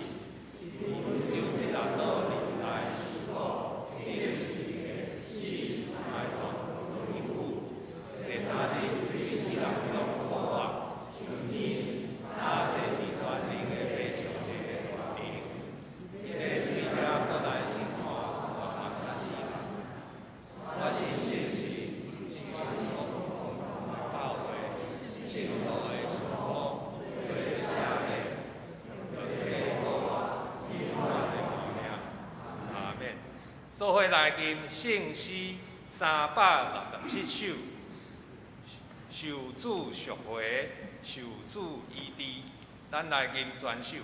因本丟彼拉多年代受苦，釘十字架，死，埋葬，落陰府。第三日對死人中復活，升天，搭坐佇全能的父上帝的大能。伊欲對遮閣來審判活人佮死人。我信聖神，是聖公的教會，聖徒的相通，罪的赦免，肉體的復活，永遠的活命。阿們。做伙來吟聖詩367首，受主贖回，受主醫治，咱來吟全首。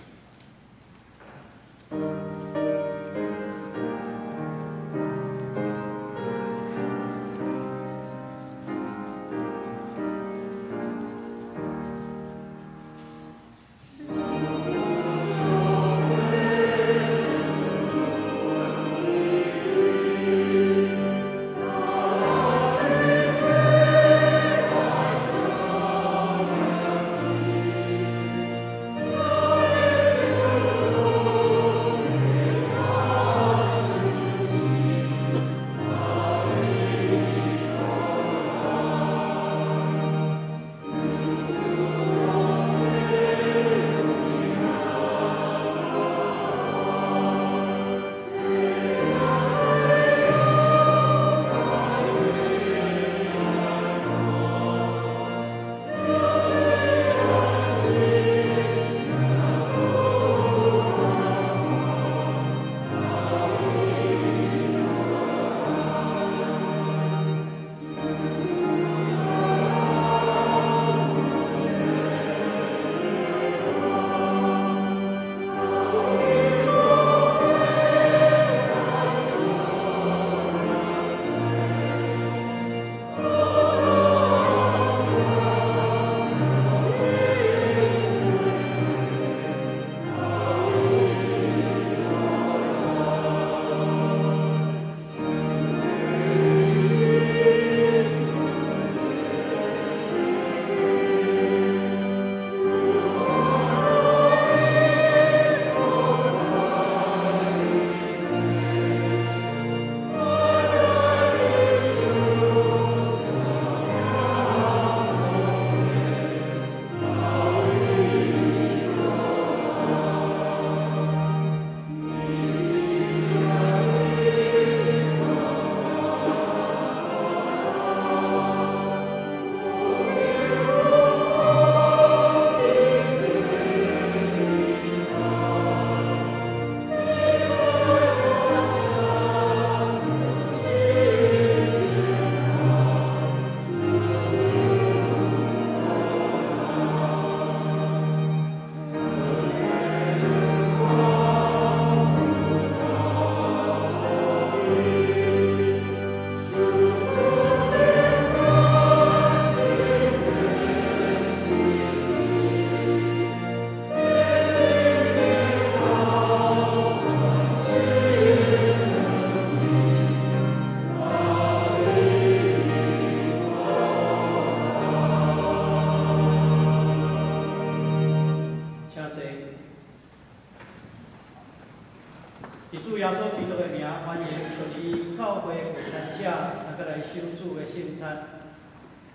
伫主耶穌基督的名，歡迎屬靈教會會參者三個來守主的聖餐。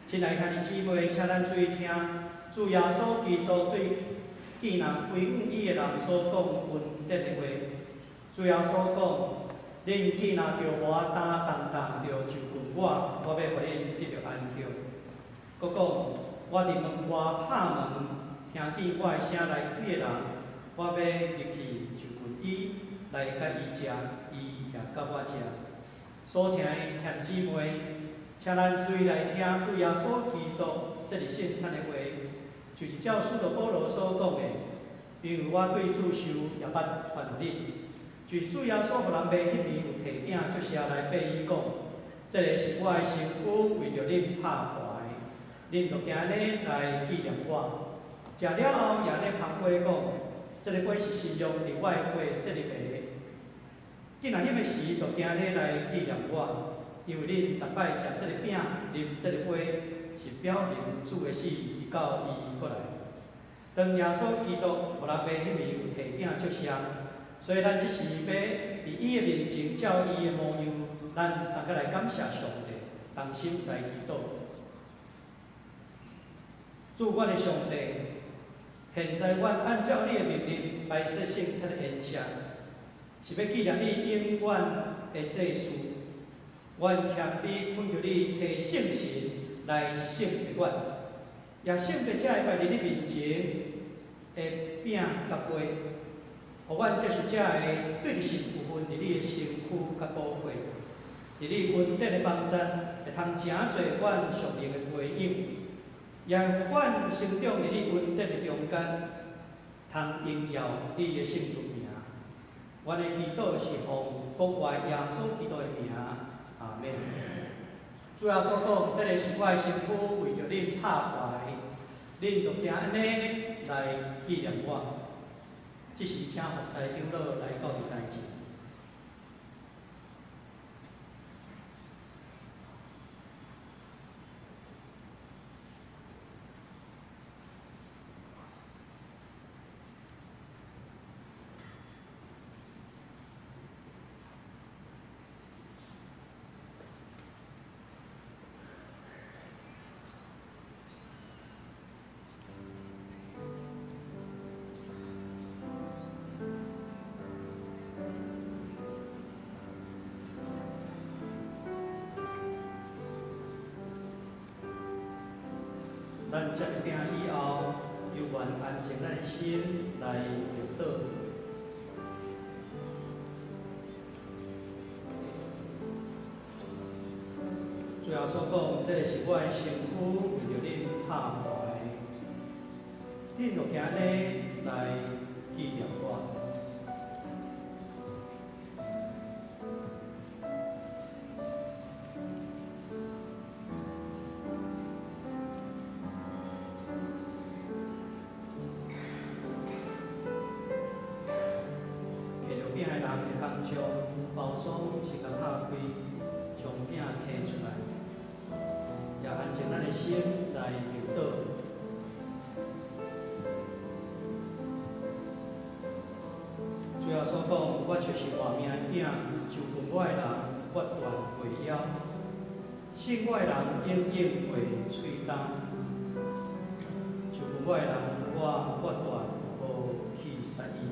親愛兄弟姊妹，請咱注意聽，主耶穌基督對見人歸向伊的人所講恩典的話。主耶穌講：恁既若著無擔重擔，著就近我，我欲予恁得著安息。閣講：我佇門外拍門，聽見我的聲來開的人，我欲入去就近伊，來佮伊食，伊也佮我食。所聽的兄弟姊妹，請咱注意來聽主耶穌基督設立聖餐的話，就是照使徒保羅所講的，因為我對主受也捌傳予恁，就是主耶穌予人賣彼暝有提餅祝謝來擘伊講，這个是我的身軀，為著恁拍破的，恁著行呢來紀念我。食了後，也咧捧杯講，這个杯是新約佇我的血設立的。既若啉的時，就行呢來紀念我，因為恁逐擺食這个餅、啉這个杯，是表明主的死，直到伊閣來。當耶穌基督予人賣彼暝有提餅祝謝，所以咱這時欲佇伊的面前照伊的模樣，咱三個來感謝上帝，同心來祈禱。主，阮的上帝，現在阮按照你的命令來設聖餐的筵席，是欲紀念你永遠的祭司。阮謙卑懇求你，差聖神來聖潔阮，也聖潔這个擺佇你面前的餅佮杯，予阮接受這个對著是有份佇你的身軀佮寶血，佇你恩典的幫贊，會通成做阮屬靈的培養，也予阮成長佇你恩典的中間，通榮耀你的聖尊名。阮的祈禱是奉國外耶穌基督的名，阿們。主耶穌講：這个是我的身軀，為著恁拍破的，恁著行按呢來紀念我。這時請服侍長老來到舞台前。咱食餅以後，猶原安靜咱的心來默禱。主耶穌講：這个是我的身軀，為著恁拍破的，恁著行呢來紀念我。摕著餅的人會通將包裝是共拍開，將餅摕出來，也安靜咱的心來默禱。主耶穌講：我就是活命的餅，就近我的人，我斷袂枵；信我的人，永遠袂喙乾。就近我的人，我斷無去殺伊。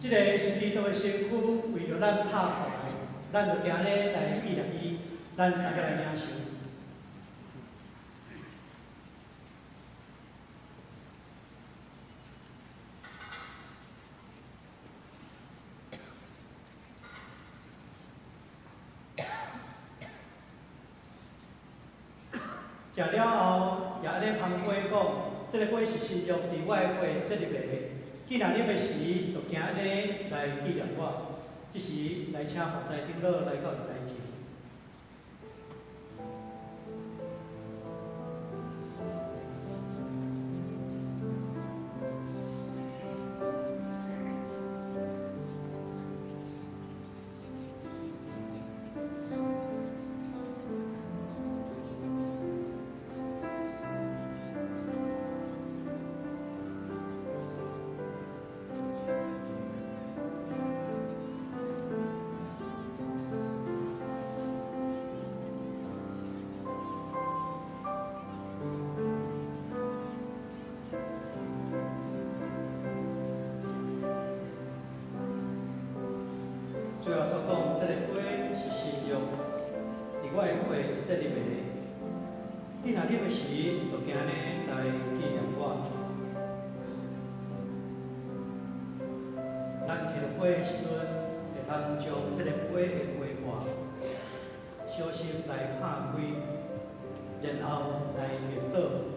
這个是基督的身軀，為著咱拍破來，咱就行咧來紀念伊，咱三個來領受。食了後，也按呢捧杯講，這个杯是新約佇我的血設立的。既然啉的時，就行按呢來紀念我。這時來請服侍長老來到台前。主耶穌講，這个杯是新約，佇我的血設立的。你若啉的時，就行呢來紀念我。咱提著杯的時陣，會通將這个杯的杯蓋小心來拍開，然後來默禱。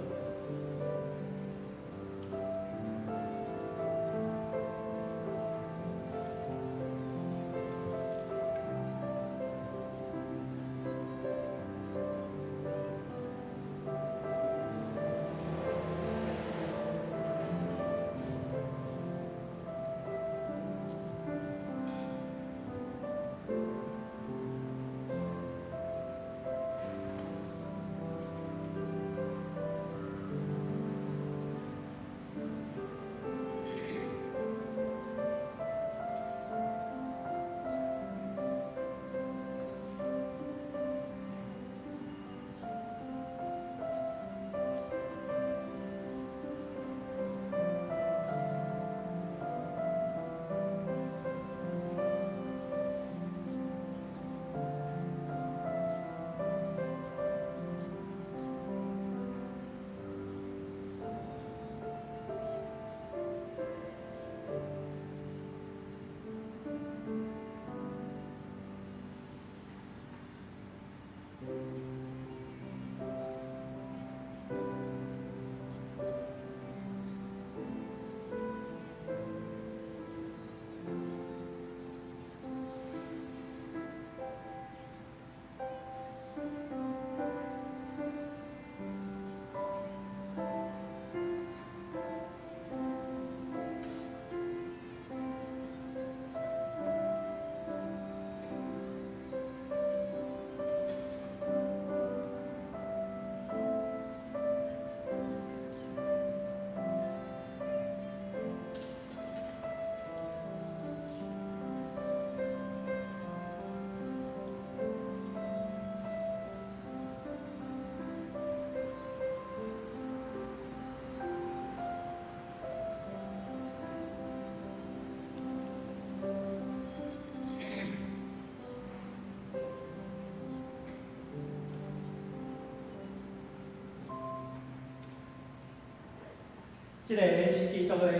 這个是基督的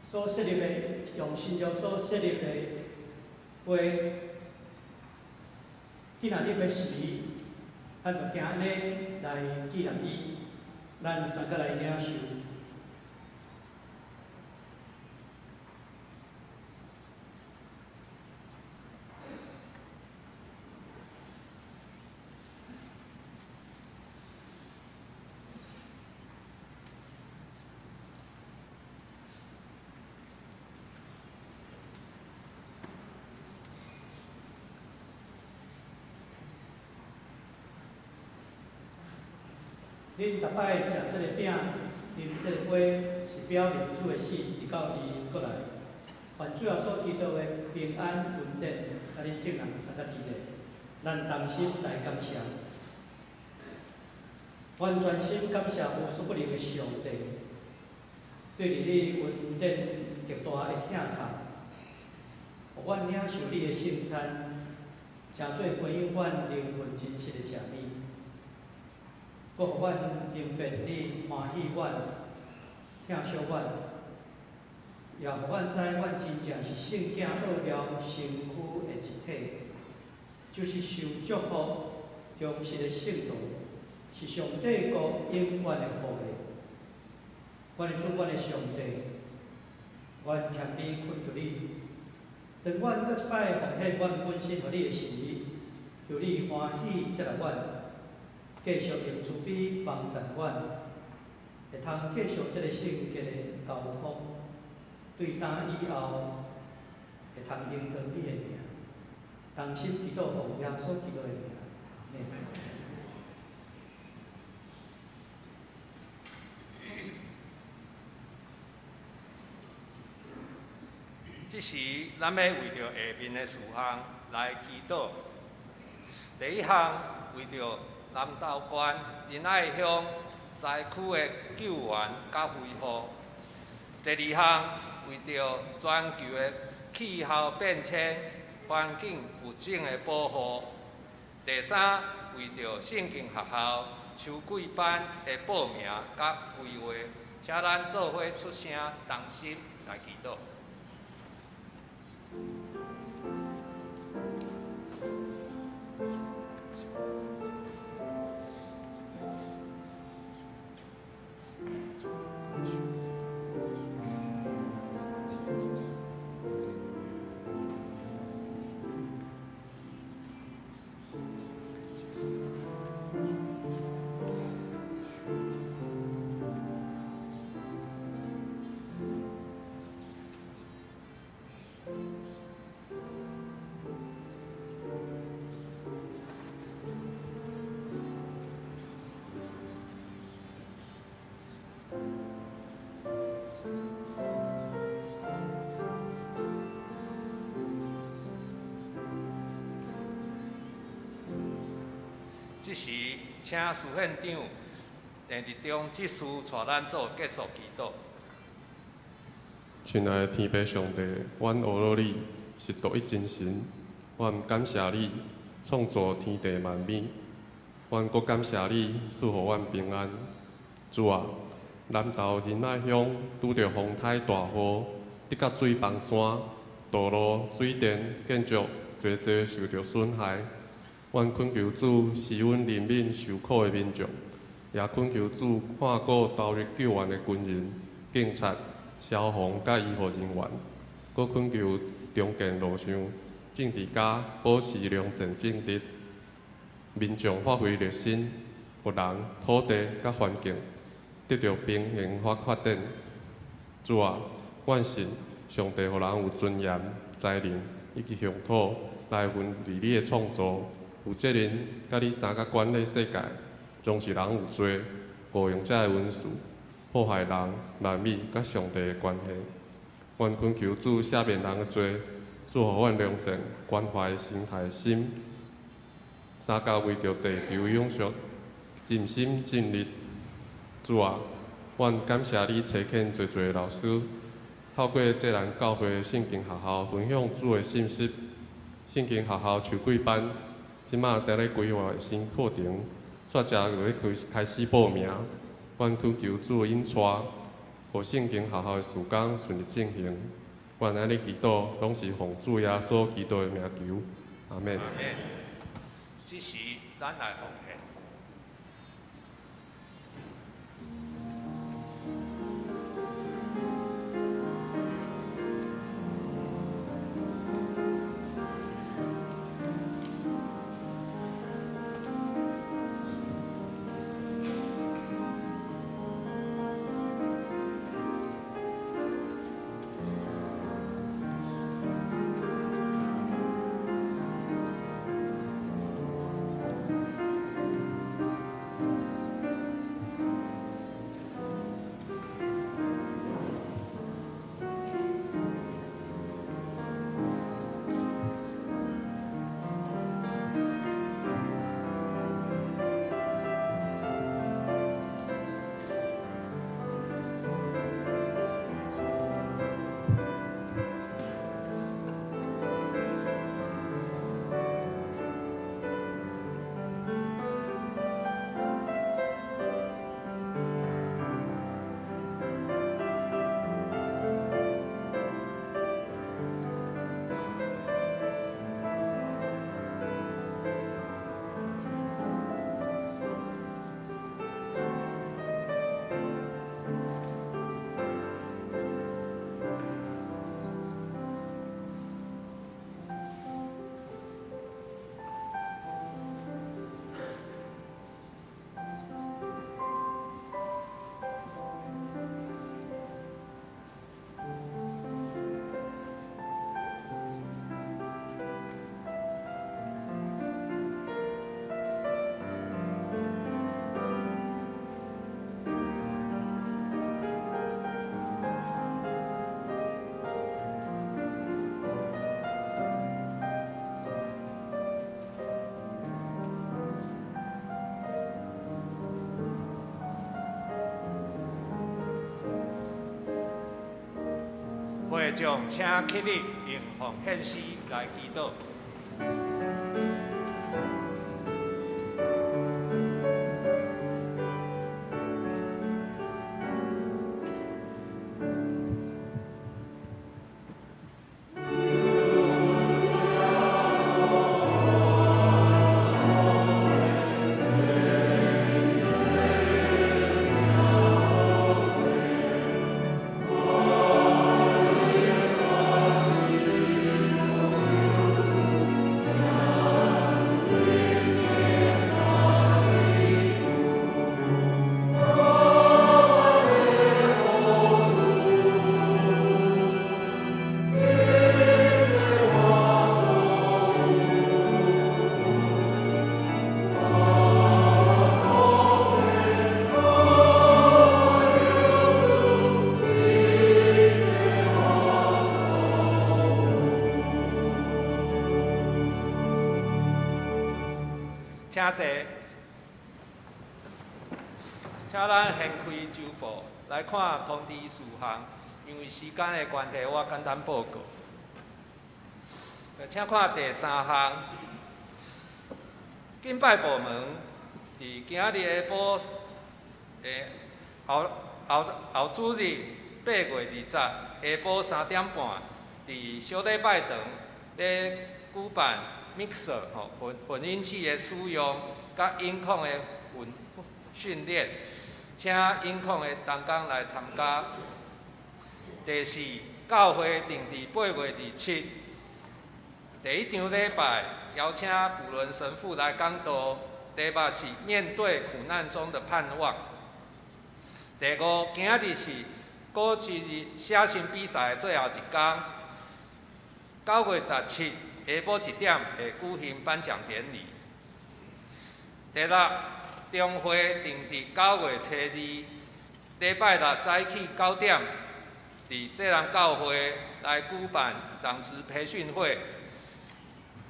所設立的，用新約所設立的杯。既然啉的時，咱就行按呢來紀念伊，咱三個來領受。恁逐擺食這个餅，啉這个杯，是表明主的死，直到伊閣來。願主耶穌基督的平安恩典，佮恁眾人相佮佇咧，咱同心來感謝。阮全心感謝無所不能的上帝，對佇你恩典極大的疼痛，予阮領受你的聖餐，成做培養阮靈魂真實的食物，閣予阮明白你歡喜阮、疼惜阮，也予阮知阮真正是聖潔奧妙身軀的一體，就是受祝福、忠實的聖徒，是上帝國永遠的後裔。阮的主，阮的上帝，阮謙卑懇求你，當阮閣一擺奉獻阮本身予你的時，求你歡喜接納阮，繼續用慈悲幫助阮，會通繼續這个聖潔的交託，對今以後會通榮耀你的名，同心祈禱奉耶穌基督的名，阿們。這時，咱欲為著下面的事項來祈禱。第一項，為著南投縣仁愛鄉災區的救援佮恢復；第二項，為著全球的氣候變遷、環境物種的保護；第三，為著聖經學校秋季班的報名佮規劃，請咱做伙出聲同心來祈禱。這時，請司憲長鄭日中執事帶咱做結束祈禱。親愛的天父上帝，阮阿羅你是獨一真神，阮感謝你創造天地萬物，阮閣感謝你賜予阮平安。主啊，南投仁愛鄉拄著風颱大雨，得甲水崩山，道路、水電、建築濟濟受著損害。阮懇求主施恩憐憫受苦的民眾，也懇求主看顧投入救援的軍人、警察、消防佮醫護人員，閣懇求重建路上政治家保持良善正直，民眾發揮熱心，予人、土地佮環境得著平衡發展。主啊，阮信上帝予人有尊嚴、才能以及鄉土來分佇你的創造。有責任佮你相佮管理世界，總是人有罪，誤用這个恩賜，破壞人、萬物佮上帝的關係。阮懇求主赦免人的罪，賜予阮良善、關懷生態的心，相佮為著地球永續，盡心盡力。主啊，阮感謝你差遣濟濟老師，透過濟南教會聖經學校分享主的信息。聖經學校秋季班，這馬佇咧規劃新課程，煞才就咧開始報名。阮懇求主引帶，予聖經學校的事工順利進行。阮按呢祈禱，攏是奉主耶穌基督的名求，阿們。阿們。這時，咱來奉獻。眾請起立，用奉獻詩來祈禱。請坐，請咱掀開周報來看通知事項，因為時間的關係，我簡單報告。請看第三項，敬拜部門佇今仔日下晡，後後後主日8月20下晡3點半，佇小禮拜堂咧舉辦 mixer 吼混混音器的使用，佮音控的訓訓練，請音控的同工來參加。第四，教會定佇8月27，第一場禮拜邀請古倫神父來講道，題目是面對苦難中的盼望。第五，今仔日是古蹟日寫信比賽的最後一工，9月17下晡1點會舉行頒獎典禮。第六，中會定佇9月初二，禮拜六早起9點，佇濟南教會來舉辦長執培訓會，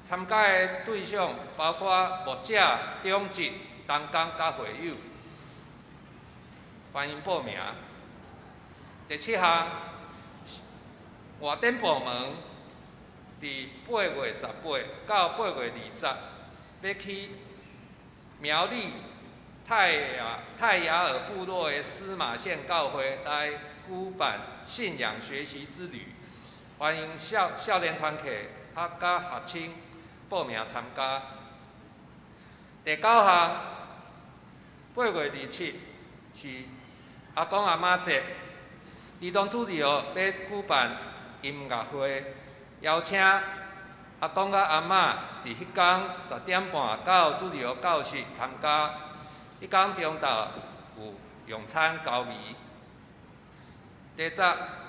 參加的對象包括牧者、長執、同工佮會友，歡迎報名。第七項，外展部門佇8月18到8月20，欲去苗栗泰雅爾部落的司馬縣教會來舉辦信仰學習之旅，歡迎少年團體佮學生報名參加。第九項，8月27是阿公阿嬤節，兒童主日學欲舉辦音樂會，邀請阿公佮阿嬤佇彼工10點半到主日學教室參加。彼工中晝有用餐交誼。第十，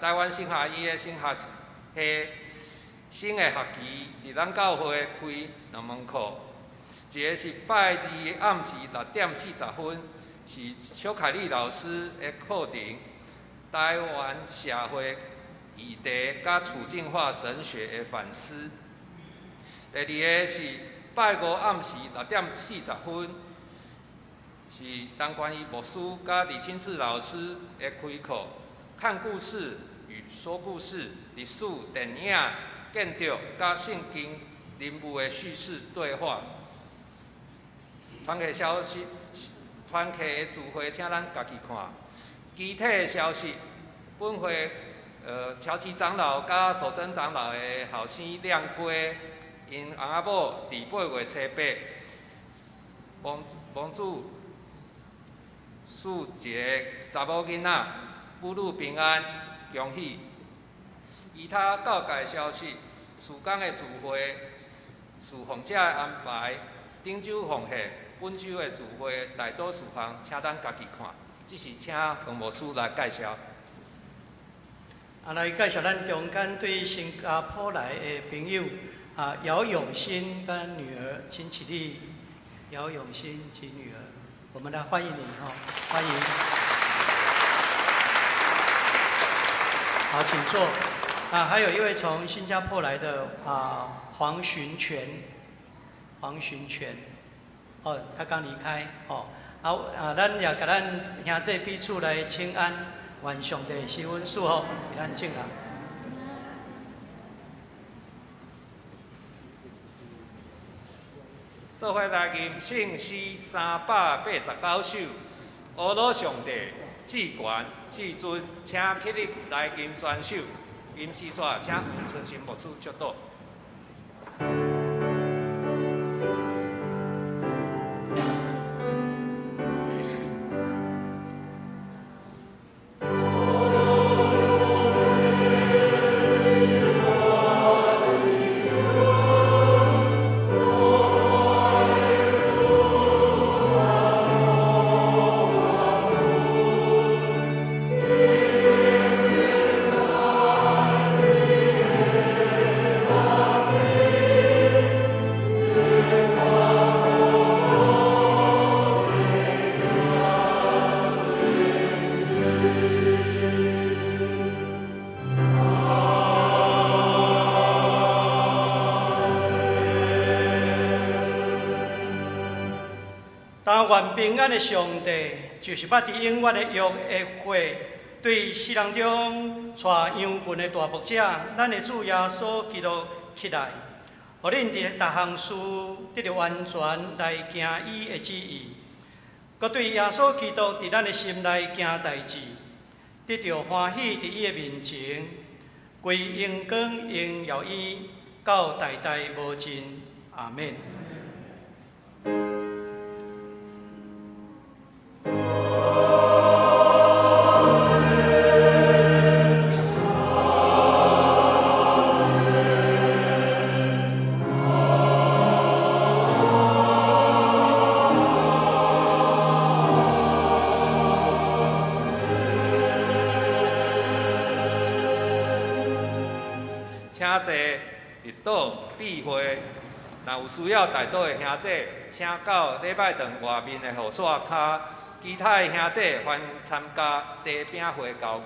台灣神學院的神學系新的學期佇咱教會開兩門課，一个是拜二暗時6點40分，是邱凱麗老師的課程，台灣社會議題佮處境化神學的反思。第二个是拜五暗時6點40分，是陳冠宇牧師佮李清志老師的開課，看故事與說故事、歷史、電影、建築佮聖經人物的敘事對話。團契消息，團契的聚會，請咱家己看。具體的消息，本會喬奇長老佮守貞長老的後生亮哥，𪜶翁仔某佇8月初8，蒙主賜一个查某囡仔，母女平安，恭喜。其他教界消息，事工的聚會，侍奉者的安排，頂週奉獻，本週的聚會大多事項，請咱家己看。這是請黃牧師來介紹。啊，來介紹咱中間對新加坡來的朋友啊，姚永新跟女兒，請起立。姚永新及女兒，我們來歡迎你哈，歡迎。好，請坐。啊，還有一位從新加坡來的啊，黃尋全，黃尋全，哦，他剛離開，哦，好啊，咱也共咱兄弟彼此來請安，願上帝賜恩賜福，予咱眾人。做伙來吟聖詩389首，呵咾上帝至懸至尊，請起立來吟全首。吟詩煞，請黃春生牧師祝禱。但願平安的上帝，就是捌佇永遠的約的血，對死人中帶羊群的大牧者，咱的主耶穌基督起來，予恁佇逐項事得著完全來行伊的旨意，閣對耶穌基督佇咱的心內行代誌，得著歡喜佇伊的面前，歸榮光榮耀伊，到代代無盡。阿們。請坐，日禱閉會。若有需要代禱的兄弟，請到禮拜堂外面的雨傘跤。其他的兄弟歡迎參加茶餅會交誼。